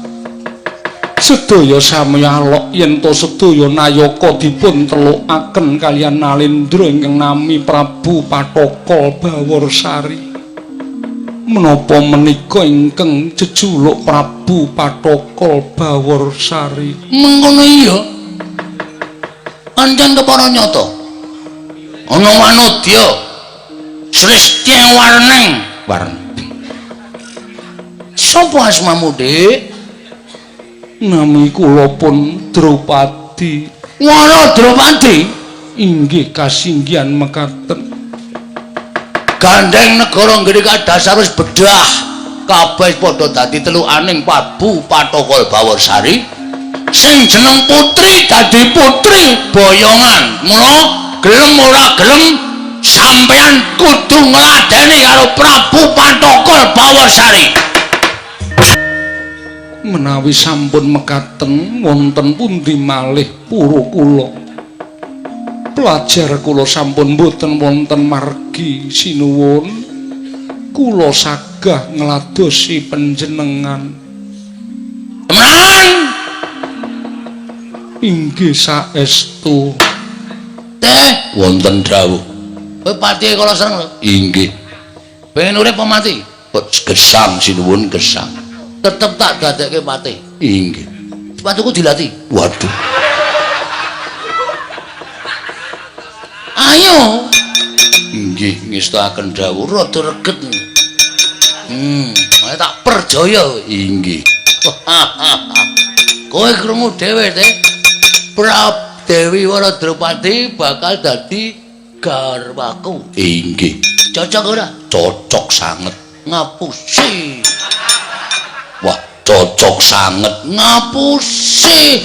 Sedaya sami alok yen to sedaya nayaka dipun telukaken kaliyan Nalendra ingkang nami Prabu Patokol Baworsari. Menapa menika ingkang jejuluk Prabu Patokol Baworsari? Mengkono iya. Ancen kepara nyata. Ana wanodya Sresti warneng. Warneng. Sapa asmamu, Dik? Nami kula pun Drupadi. Wara Drupadi? Inggih kasinggihan mekaten. Gandeng negara nggene kadasar wis bedah. Kabeh padha dadi telukaning Prabu Pathokol Bawarsari. Sing jeneng putri dadi putri boyongan. Mula gelem ora gelem sampeyan kudu ngladeni karo Prabu Pathokol Bawarsari. Menawi sampun mekaten wonten pundi malih pura kula. Pelajar kula sampun boten wonten margi sinuwun. Kula sagah ngladosi panjenengan. Temenan? Inggih saestu. Teh wonten dawuh. Kowe pati kala sereng lho. Inggih. Pengen urip apa mati? Gesang sinuwun gesang. Tetep tak dadekke pati. Inggih. Sepatuku dilati. Waduh. Ayo. Inggih ngestakaken dawuh rada reget. Ayo tak percaya. Inggih. Kowe krungu dhewe, Teh. Prabu Dewi Wara Drupadi bakal dadi garwaku. Inggih. Cocok ora? Cocok sanget. Ngapusi. Wah, cocok sanget. Ngapusi.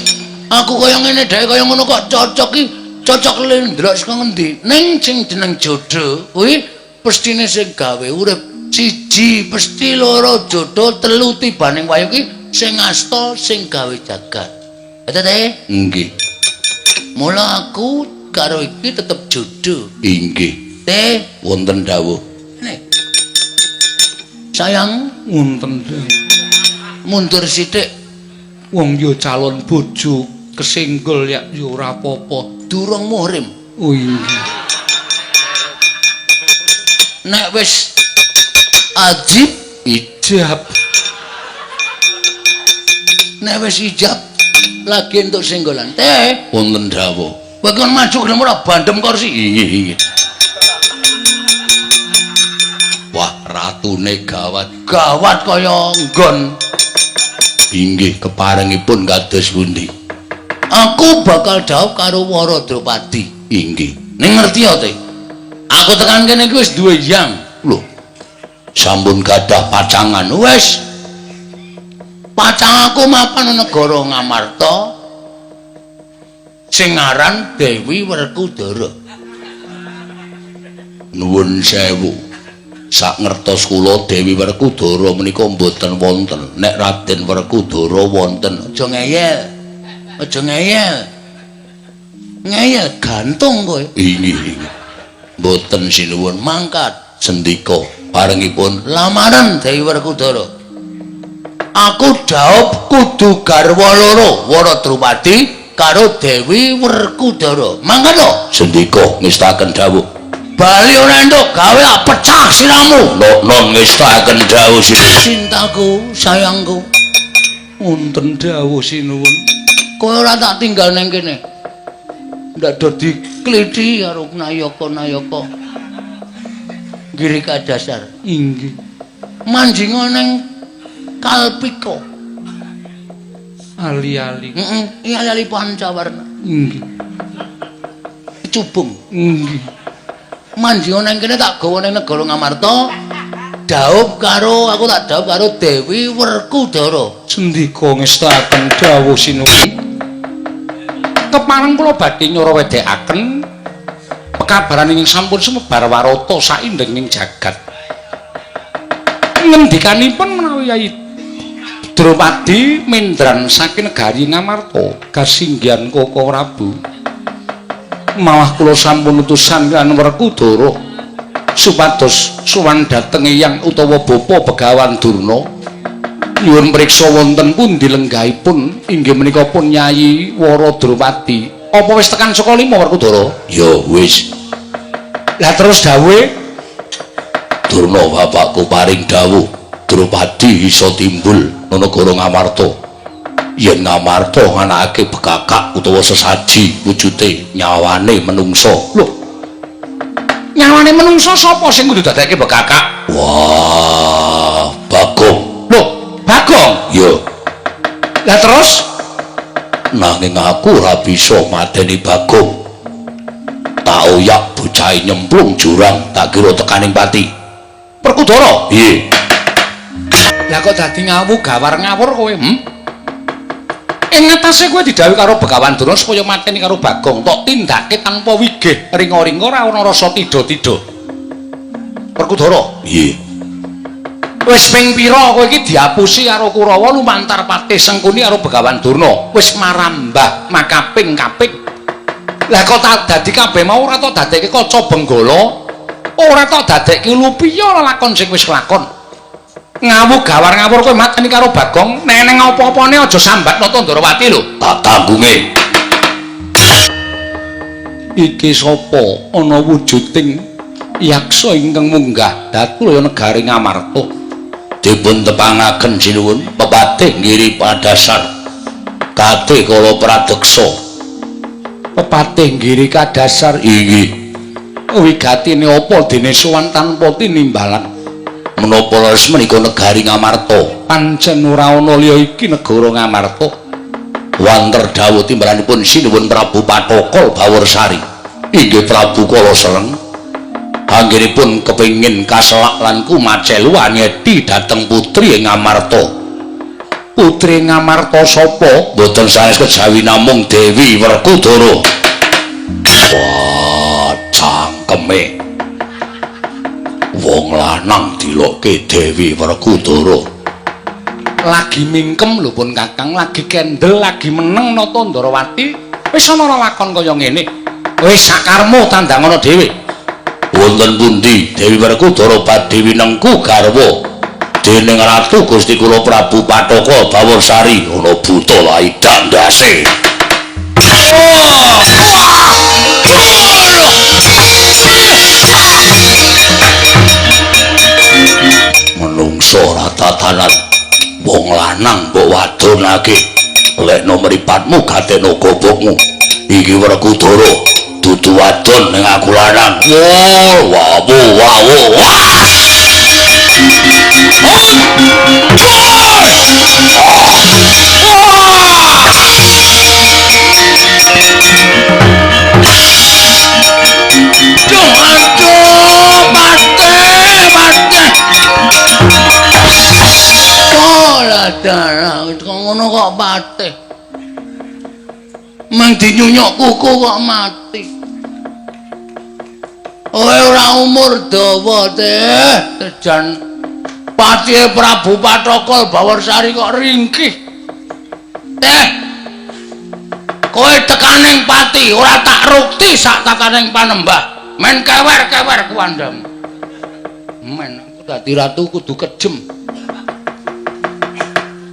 Aku kaya ngene dhewe kaya ngono kok cocok iki. Cocok lendrok saka ngendi? Ning sing jeneng jodoh kuwi pestine sing gawe urip. Siji pesti, loro jodoh, telu tibaning wayu ki sing asta sing gawe jagat. Eta teh? Nggih. Mula aku karo iki tetep jodoh. Inggih. Teh wonten dawuh. Nek. Sayang wonten dawuh. Mundur sithik. Wong yo calon bojo kesenggol ya yo ora apa-apa. Durung muhrim. Oh inggih. Nek wis ajib ijab. Nek wis ijab lagi entuk senggolan. Teh wonten dawuh. Kowe kon maju gelem ora bandem kursi. Inggih, inggih. Wah, ratune gawat. Gawat kaya nggon. Inggih, keparengipun kados pundi? Aku bakal dhaup karo Wara Drupadi. Inggih. Ning ngerti ya, Teh? Aku tekan kene iki wis duwe yang. Lho. Sampun gadah pacangan. Wis. Pacang aku mapan negara Ngamarta sing aran Dewi Werkudara. Nuwun sewu. Sak ngertos kula Dewi Werkudara menika mboten wonten. Nek Raden Werkudara wonten. Aja ngeyel. Aja ngeyel. Ngeyel gantung kowe. Inggih, inggih. Mboten sinuwun mangkat. Sendika parengipun lamaran Dewi Werkudara. Aku dhaup kudu garwa loro, Wara Drupadi karo Dewi Werkudara. Mangkat to? Sendika ngestaken dawuh. Bali ora entuk gawe tak pecah siramu. Non ngestaken dawuh cintaku, sayangku. Wonten dawuh sinuwun. Kowe ora tak tinggal ning kene. Ndak do dikliti karo nayaka-nayaka. Giri kadasar. Inggih. Manjinga ning Kalpika. Ali-ali. Heeh, ali-ali pancawarna. Inggih. Cubung. Inggih. Manjinga ning kene tak gawa ning negara Ngamarta. Dhaup karo aku tak dhaup karo Dewi Werkudara. Sendika ngestakaken dawuh sinuwun. Kepareng kula badhe nyara wedhekaken pekabaran ingkang sampun sumebar warata saindenging jagat. Ngendikanipun menawi Yai Drupadi mendran saking negari Ngamarta kasinggihan Koko Prabu. Malah kula sampun utusan kan Werkudara supados sowan dhateng eyang utawa bapa Begawan Durna. Nyuwun priksa wonten pundi lenggahipun inggih menika pun Nyai Wara Drupadi. Apa wis tekan saka lima Werkudara? Ya wis. Lah terus dawuhe Durna bapakku paring dawuh Drupadi iso timbul nang negara Ngamarta. Yen Ngamarta nganakake bekakak utawa sesaji wujude nyawane menungsa. Lho. Nyawane menungsa sapa sing kudu dadekke bekakak? Wah, Bagong. Lho, Bagong? Ya. Lah terus nanging aku ora bisa mateni Bagong. Tak oyak bocahe nyemplung jurang, tak kira tekaning pati. Werkudara? Piye? Lah kok dadi ngawu gawar ngawur kowe, Ing ngatasé kowe didhawuhi karo Begawan Durna supaya mateni karo Bagong, tok tindake tanpa wigih, ringa-ringa ora ana rasa tida-tida. Werkudara? Piye? Wis ping pira kowe iki diapusi karo Kurawa lumantar patih Sengkuni karo Begawan Durna, wis marambah makaping-kaping. Lah kok tak dadi kabeh mau ora tok dadekke kaca benggala, ora tok dadekke lupiya lelakon sing wis kelakon. Ngawu gawar ngawur kowe mateni karo Bagong, nek neng apa-apane aja sambat Nata Ndrawati lho. Tak tanggunge. Iki sapa ana wujuding yaksa ingkang munggah dhateng negari Ngamarta? Dipun tepangaken sinuwun pepatih Giri Kadasar kate kala pradeksa. Pepatih Giri Kadasar inggih. Wigatine apa dene sowan tanpa tinimbalan? Menapa leres menika negari Ngamarta? Pancen ora ana liya iki negara Ngamarta. Wanter dawuh timbalanipun sinuwun Prabu Pathokol Baworsari. Inggih Prabu Kalasereng. Anggenipun kepengin kaselak lan kumacelu anyeti dhateng putri Ngamarta. Putri Ngamarta sapa? Mboten sanes kejawi namung Dewi Werkudara. Wah, cangkeme. Wong lanang dilokke Dewi Werkudara. Lagi mingkem lho pun Kakang, lagi kendel, lagi meneng Nata Ndrawati. Wis ana lakon kaya ngene. Wis sakarmu tandangana dhewe. Wonten pundi Dewi Werkudara badhe winengku garwa dening Ratu Gusti kula Prabu Pathaka Baworsari? Ana buta laidak ndase. Menungso ora tatanan, wong lanang mbok wadonake. Lekno mripatmu gateno gobokmu. Iki Werkudara dudu wadon ning aku lanang. Wah, wawu wawu. Wah. Aduh, patih, patih. Ora dalah, kok ngono kok patih. Meng dinyunyuk kuku kok mati. Kowe ora umur dawa teh, jan patihe Prabu Pathokol Baworsari kok ringkih. Teh. Kowe tekaning pati ora tak rukti sak tataning panembah. Men kewer-kewer kuandam. Men aku dadi ratu kudu kejem.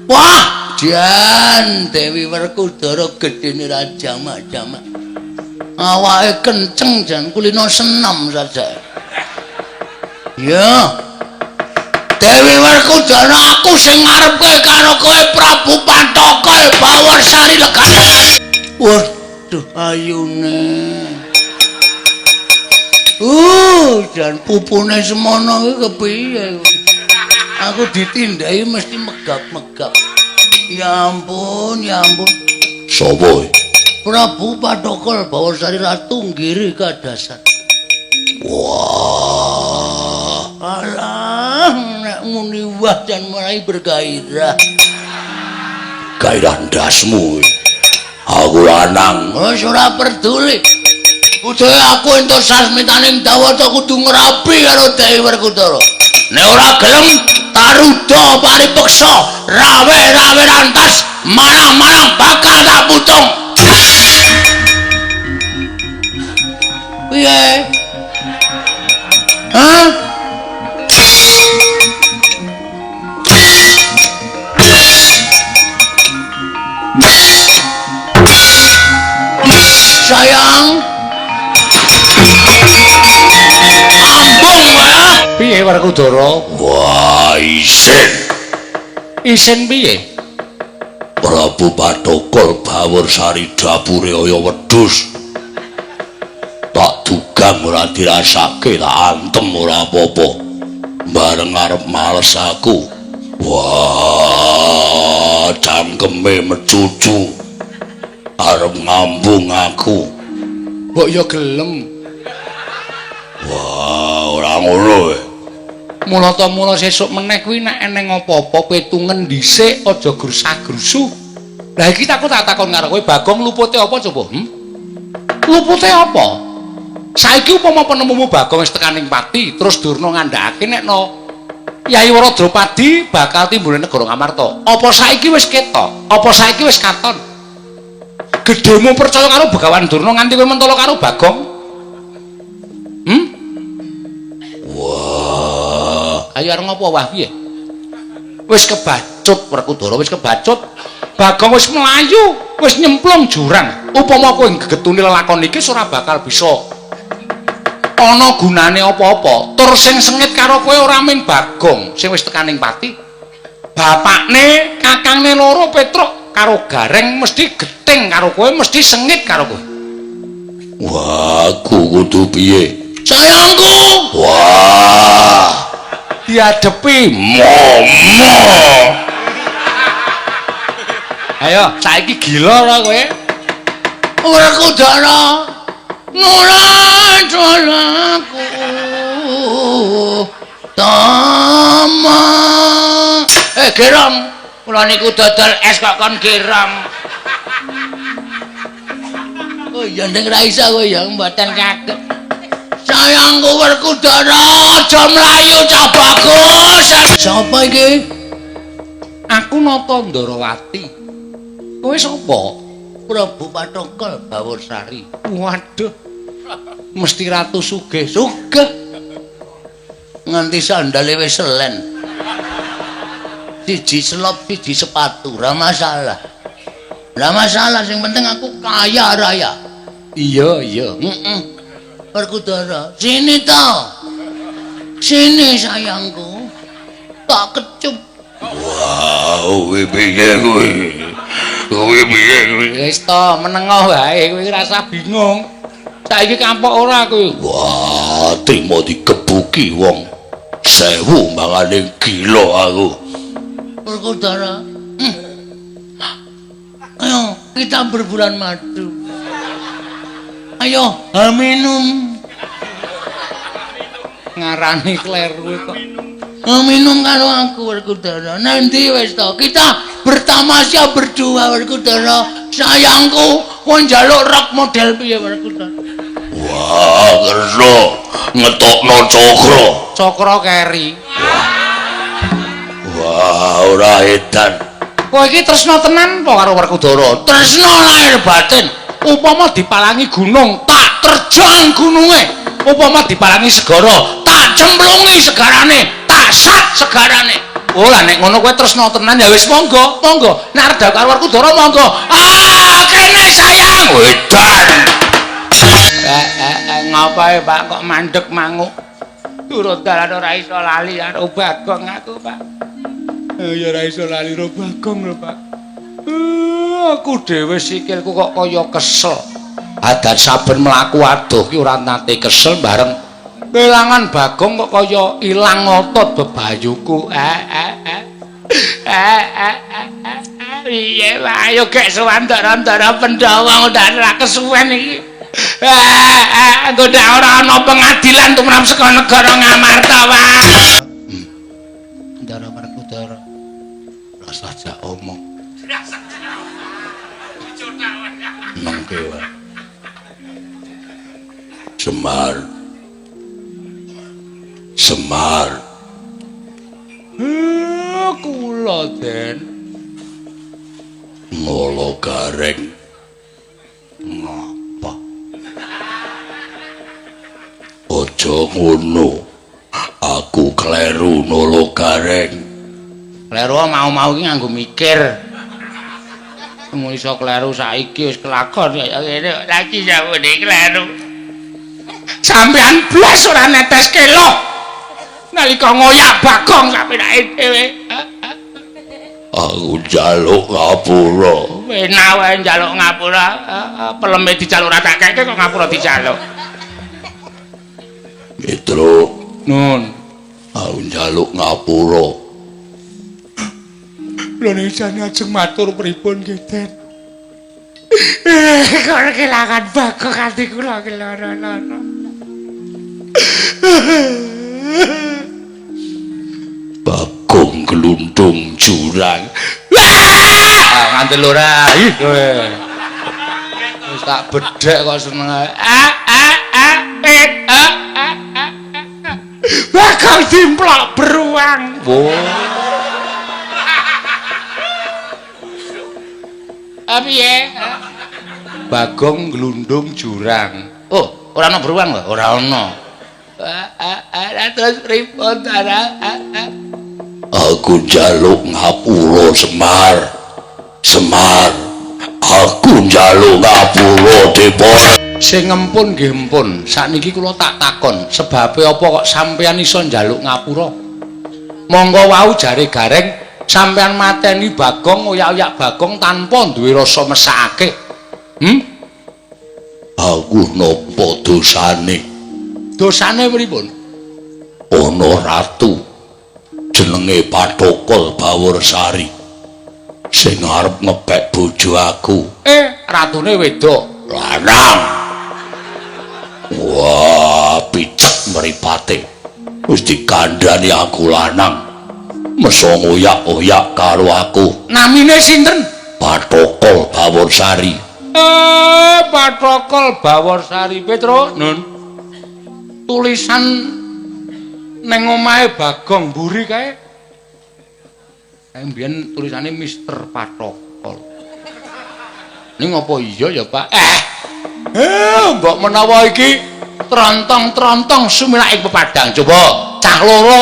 Wah, jan Dewi Werkudara gedene ra jamak-jamak. Awake kenceng jan kulino senam saja. Ya. Dewi Werkudara aku sing ngarepke karo kowe Prabu Pathokol Baworsari legane. Waduh ayune. Jan pupune semono iki kepiye? Aku ditindai mesti megap-megap. Ya ampun, ya ampun. Sopo? Prabu Pathokol Baworsari Ratu Giri Kadasar. Wah. Alah, nek muni wah jan mulai bergairah. Gairah ndasmu. Aku lanang. Wis ora peduli. Kudu aku entuk sasmitaning Dawata kudu ngrabi karo Dewi Werkudara. Nek ora gelem taruda paripeksa, rawe-rawe rantas, manang-manang bakal tak putung. Piye? Hah? Sayang. Ambung wae. Piye Werkudara? Wah, isin. Isin piye? Prabu Pathokol Baworsari dapure kaya wedhus. Tak dugang ora dirasake, tak antem ora apa-apa. Bareng arep males aku. Wah, Wah, cangkeme mecucu. Arep ngambung aku. Mbok ya gelem. Wah, ora ngono kowe. Mula ta mula sesuk meneh kuwi nek eneng apa-apa petungen dhisik aja grusah-grusuh. Lah iki aku tak takon karo kowe, Bagong lupute apa coba? Lupute apa? Saiki upama penemumu Bagong wis tekan ing pati, terus Durna ngandhakake nek no Yai Wara Drupadi bakal timbul ning negara Ngamarta. Apa saiki wis ketok? Apa saiki wis katon? Gedhemu percaya karo Begawan Durna nganti kowe mentolo karo Bagong? Wah, ayo arep ngopo wah piye? Wis kebacut Werkudara, wis kebacut. Bagong wis mlayu, wis nyemplung jurang. Upama kowe gegetuni lelakon iki ora bakal bisa ana gunane apa-apa. Tur sing sengit karo kowe ora ming Bagong sing wis tekan ing pati. Bapakne, kakangne loro Petruk karo Gareng mesti gething karo kowe, mesti sengit karo kowe. Wah, aku kudu piye? Sayangku. Wah, diadepi momo. Ayo, saiki gila ora kowe? Werkudara nguraculaku tama. Gerong, kula niku dodol es kok kon gerong. Oh iya ndeng ra iso kowe ya mboten kaget. Sayangku Werkudara aja mlayu cah bagus. Sapa iki? Aku Nata Ndarawati. Kowe sapa? Prabu Pathokol Bawursari. Waduh. Mesti ratu sugih. Sugih. Nganti sandale wis selen. Siji selop, siji sepatu, ora masalah. Ora masalah, sing penting aku kaya raya. Iya, iya. Heeh. Werkudara, sini to. Sini sayangku. Tak kecup. Wah, kuwi piye kuwi? Kuwi piye kuwi? Wis to, menengah wae kowe rasa bingung. Saiki kampok ora kowe. Wah, trimo digebuki wong 1000 mangane gila aku. Werkudara. Ayo, kita berbulan madu. Ayo, minum. Ngarani kleru kok. Minum karo aku Werkudara. Nanti wis to, kita bertamasya berdua Werkudara. Sayangku, kowe njaluk rok model piye Werkudara? Wah, kersa ngetokno cakra. Cakra keri. Wah, ora edan. Kowe iki tresna tenan apa karo Werkudara? Tresna lahir batin. Upama dipalangi gunung, tak terjang gununge. Upama dipalangi segara, tak cemplungi segarane, tak sat segarane. Oh lah nek ngono kowe tresna tenan ya wis monggo, monggo. Nek arep karo Werkudara monggo. Ah, kene sayang. Edan. Ngapae Pak kok mandek manguk? Turut dalan ora iso lali karo Bagong aku, Pak. Ya ora iso lali karo Bagong lho, Pak. Aku dhewe sikilku kok kaya kesel. Adan saben mlaku adoh ki ora nate kesel bareng kelangan Bagong kok kaya ilang otot bebayuku. Piye wae ayo gek sowan ndara-ndara Pandhawa ndak ora kesuwen iki. Engko ndak ora ana pengadilan tumrap saka negara Ngamarta wae. Ndara Werkudara. Rasa aja omong. Nengke wae. Semar. Semar. Kula Den. Ngolo Gareng. Ngapa? Aja ngono. Aku kleru nolo Gareng. Kleru mau-mau iki nganggo mikir. Mung iso kleru saiki wis kelakon kaya ngene lagi sampeyan kleru. Sampeyan blas ora neteske lho. Nalika ngoyak Bagong sampeyan dhewe. Aku njaluk ngapura. Enak wae njaluk ngapura. Peleme dijaluk ora tak keke kok ngapura dijaluk. Petro, Nun. Aku njaluk ngapura. Kula niki jane ajeng matur pripun nggih, Den. Kok kelangan Bagong ati kula ki lara-lara. Bagong glundung jurang. Wah, nganti ora. Ih kowe. Wis tak bedhek kok seneng ae. A a a e a a a. Bagong dimplok beruang. Wo. Piye? Bagong glundung jurang. Oh, ora ana beruang lho? Ora ana. Terus pripun ta? Aku njaluk ngapura Semar. Semar, aku njaluk ngapura Depa. Sing ngempun nggih empun. Sakniki kula tak takon, sebabe apa kok sampeyan iso njaluk ngapura? Monggo wau jare Gareng sampeyan mateni Bagong, oyak-oyak Bagong tanpa duwe rasa mesakake. Aku napa dosane? Dosane pripun? Ana ratu jenenge Pathokol Baworsari sing arep ngepek bojo aku. Ratune wedok. Lanang. Wah, picek mripate. Wis dikandhani aku lanang. Meso ngoyak-oyak karo aku. Namine sinten? Pathokol Baworsari. Pathokol Baworsari Petro. Nun. Tulisan neng omahe Bagong mburi kae. Kae mbiyen tulisane Mister Pathokol. Ning apa iya ya, Pak? Mbok menawa iki trontong-trontong sumilak ing pepadang. Coba cah loro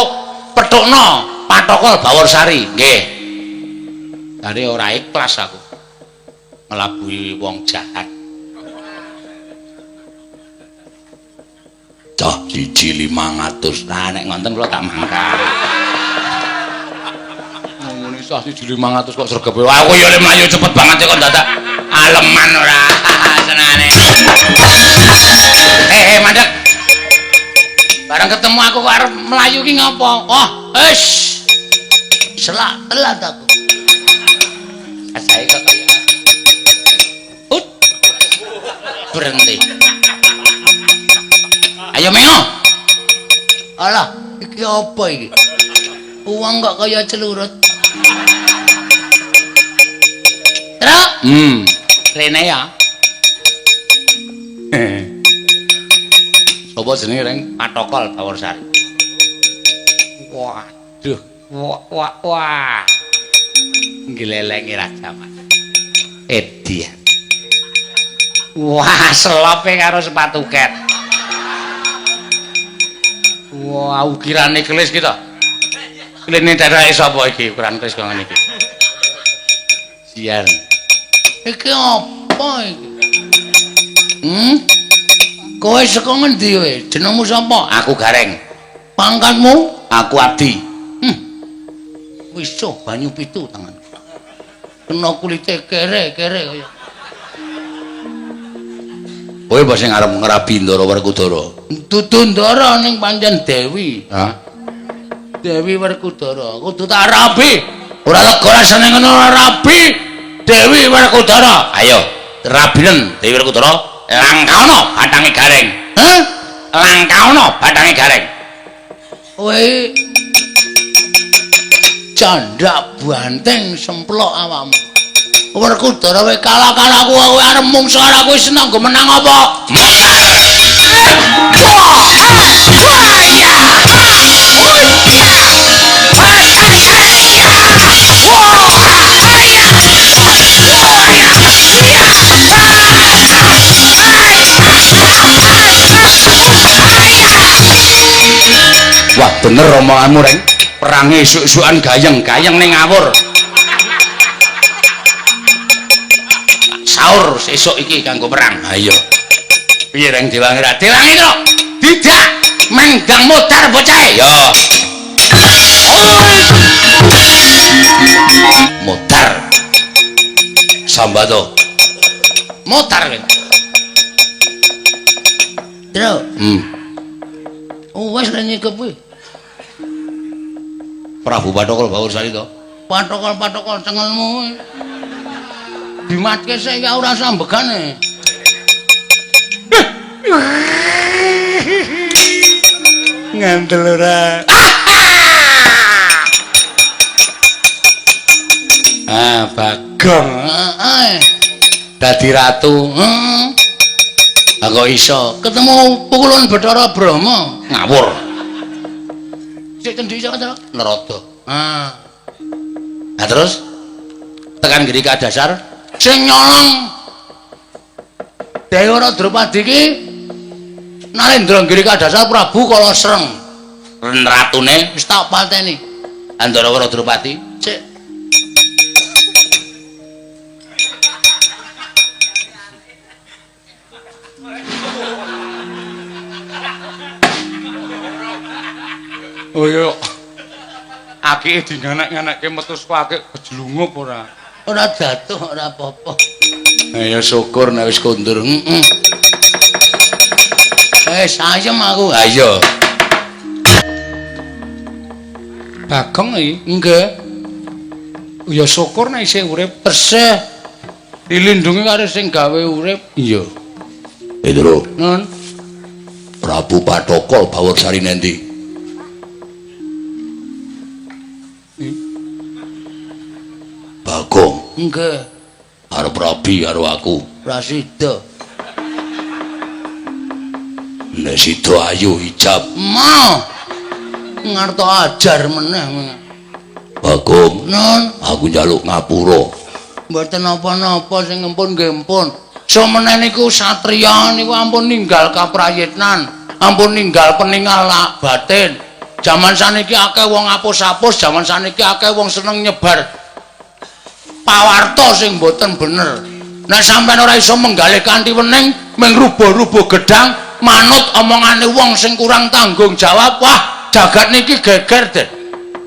pethukno Pathokol Baworsari. Nggih. Jare ora ikhlas aku nglabuhi wong jahat. Cah siji 500. Lah nek ngonten kula tak mangkat. Ngomongane cah siji 500 kok sregepe. Aku ya le mlayu cepet banget kok dadak aleman ora senengane. Mandek. Bareng ketemu aku kok arep mlayu ki ngopo? Oh, wis. Selak telat aku. Asae kok kaya. Ut. Berhenti. Ayo mengo. Alah, iki apa iki? Uang kok kaya celurut. Truk. Rene ya. Sopo jenenge Reng? Pathokol Baworsari. Waduh, wah wah wah. Nglelenge Raja Mas. Edian. Wah, selope karo sepatu ket. Wah, ukirane kelis ki to. Kline terake sapa iki ukuran kelis kok ngene iki? Sian. Iki apa iki? Kowe saka ngendi kowe? Jenengmu sapa? Aku Gareng. Pangkatmu? Aku Abdi. Wisuh banyu pitu tanganku. Kena kulite kere-kere kaya. Kowe apa sing arep ngrabi Ndara Werkudara? Dudu Ndara ning pancen Dewi. Hah? Dewi Werkudara. Kudu tak rabi. Ora lega rasane ngono ora rabi Dewi Werkudara. Ayo, rabinen Dewi Werkudara. Langkaono bathange Gareng. Hah? Langkaono bathange Gareng. Kowe candak banteng semplok awakmu. Werkudara kowe kalah karo aku, kowe arep mungsuh karo aku wis seneng nggo menang apa? Wah, bener omonganmu, Reng. Perange esuk-esukan gayeng-gayeng ning ngawur. Saur sesuk iki kanggo perang. Ayo. Piye Reng diwangi ra? Diwangi to. Tidak menggang modar bocahe. Yo. Modar. Sambato. Modar kowe. Tro. Oh, wis ra nyekep kuwi. Prabu Pathokol Baworsari to. Patokol-patokol cengelmu. Dimatke sik ya ora sambegane. Ngandel ora. Ah, Bagong. Heeh. Dadi ratu. Heeh. Ah kok iso ketemu pukulun Bathara Brahma. Ngawur. Sik cendhek iso to? Nerada. Ah. Nah terus tekan Girika Dasar sing nyolong Dewara Drupadi iki Narendra Girika Dasar Prabu Kala Sreng. Ratune wis tak pateni. Andarawara Drupadi sik. Oh iya. Akike dinganek-nganekke metu saka akik kejlungup ora. Ora jatuh ora apa-apa. Ya syukur nek wis kondur. Heeh. Wis ayem aku. Ha iya. Bagong iki. Nggih. Ya syukur nek isih urip. Tesih dilindungi karo sing gawe urip. Iya. Indra. Nun. Prabu Bathaka Bawarsari nendi? Bagong. Nggih. Arep rabi karo aku. Ora sida. Nek sida ayu hijab. Ma. Ngarto ajar meneh. Bagong. Nun. Aku njaluk ngapura. Mboten napa-napa sing empun nggih empun. Sumeneh niku satriya niku ampun ninggal kaprayitnan, ampun ninggal peningal batin. Jaman saniki akeh wong apus-apus, jaman saniki akeh wong seneng nyebar pawarta sing mboten bener. Nek sampean ora iso menggalih kanthi wening, mung rubuh-rubuh gedang, manut omongane wong sing kurang tanggung jawab, wah, jagat niki geger, Den.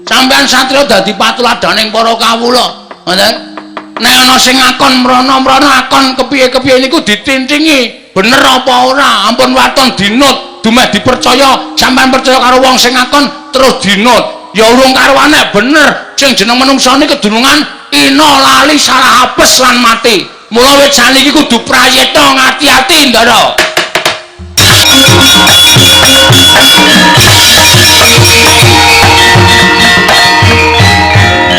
Sampean satriya dadi patuladaning para kawula. Ngoten. Nek ana sing ngakon mrono-mrono akon kepiye-kepiye niku ditintingi, bener apa ora? Ampun waton dinut, dumeh dipercaya, sampean percaya karo wong sing ngakon terus dinut. Ya urung karuane bener, sing jeneng manungsa niki kedunungan ina lali salah apes lan mati. Mula wit saniki kudu prayitna ngati-ati, Ndara.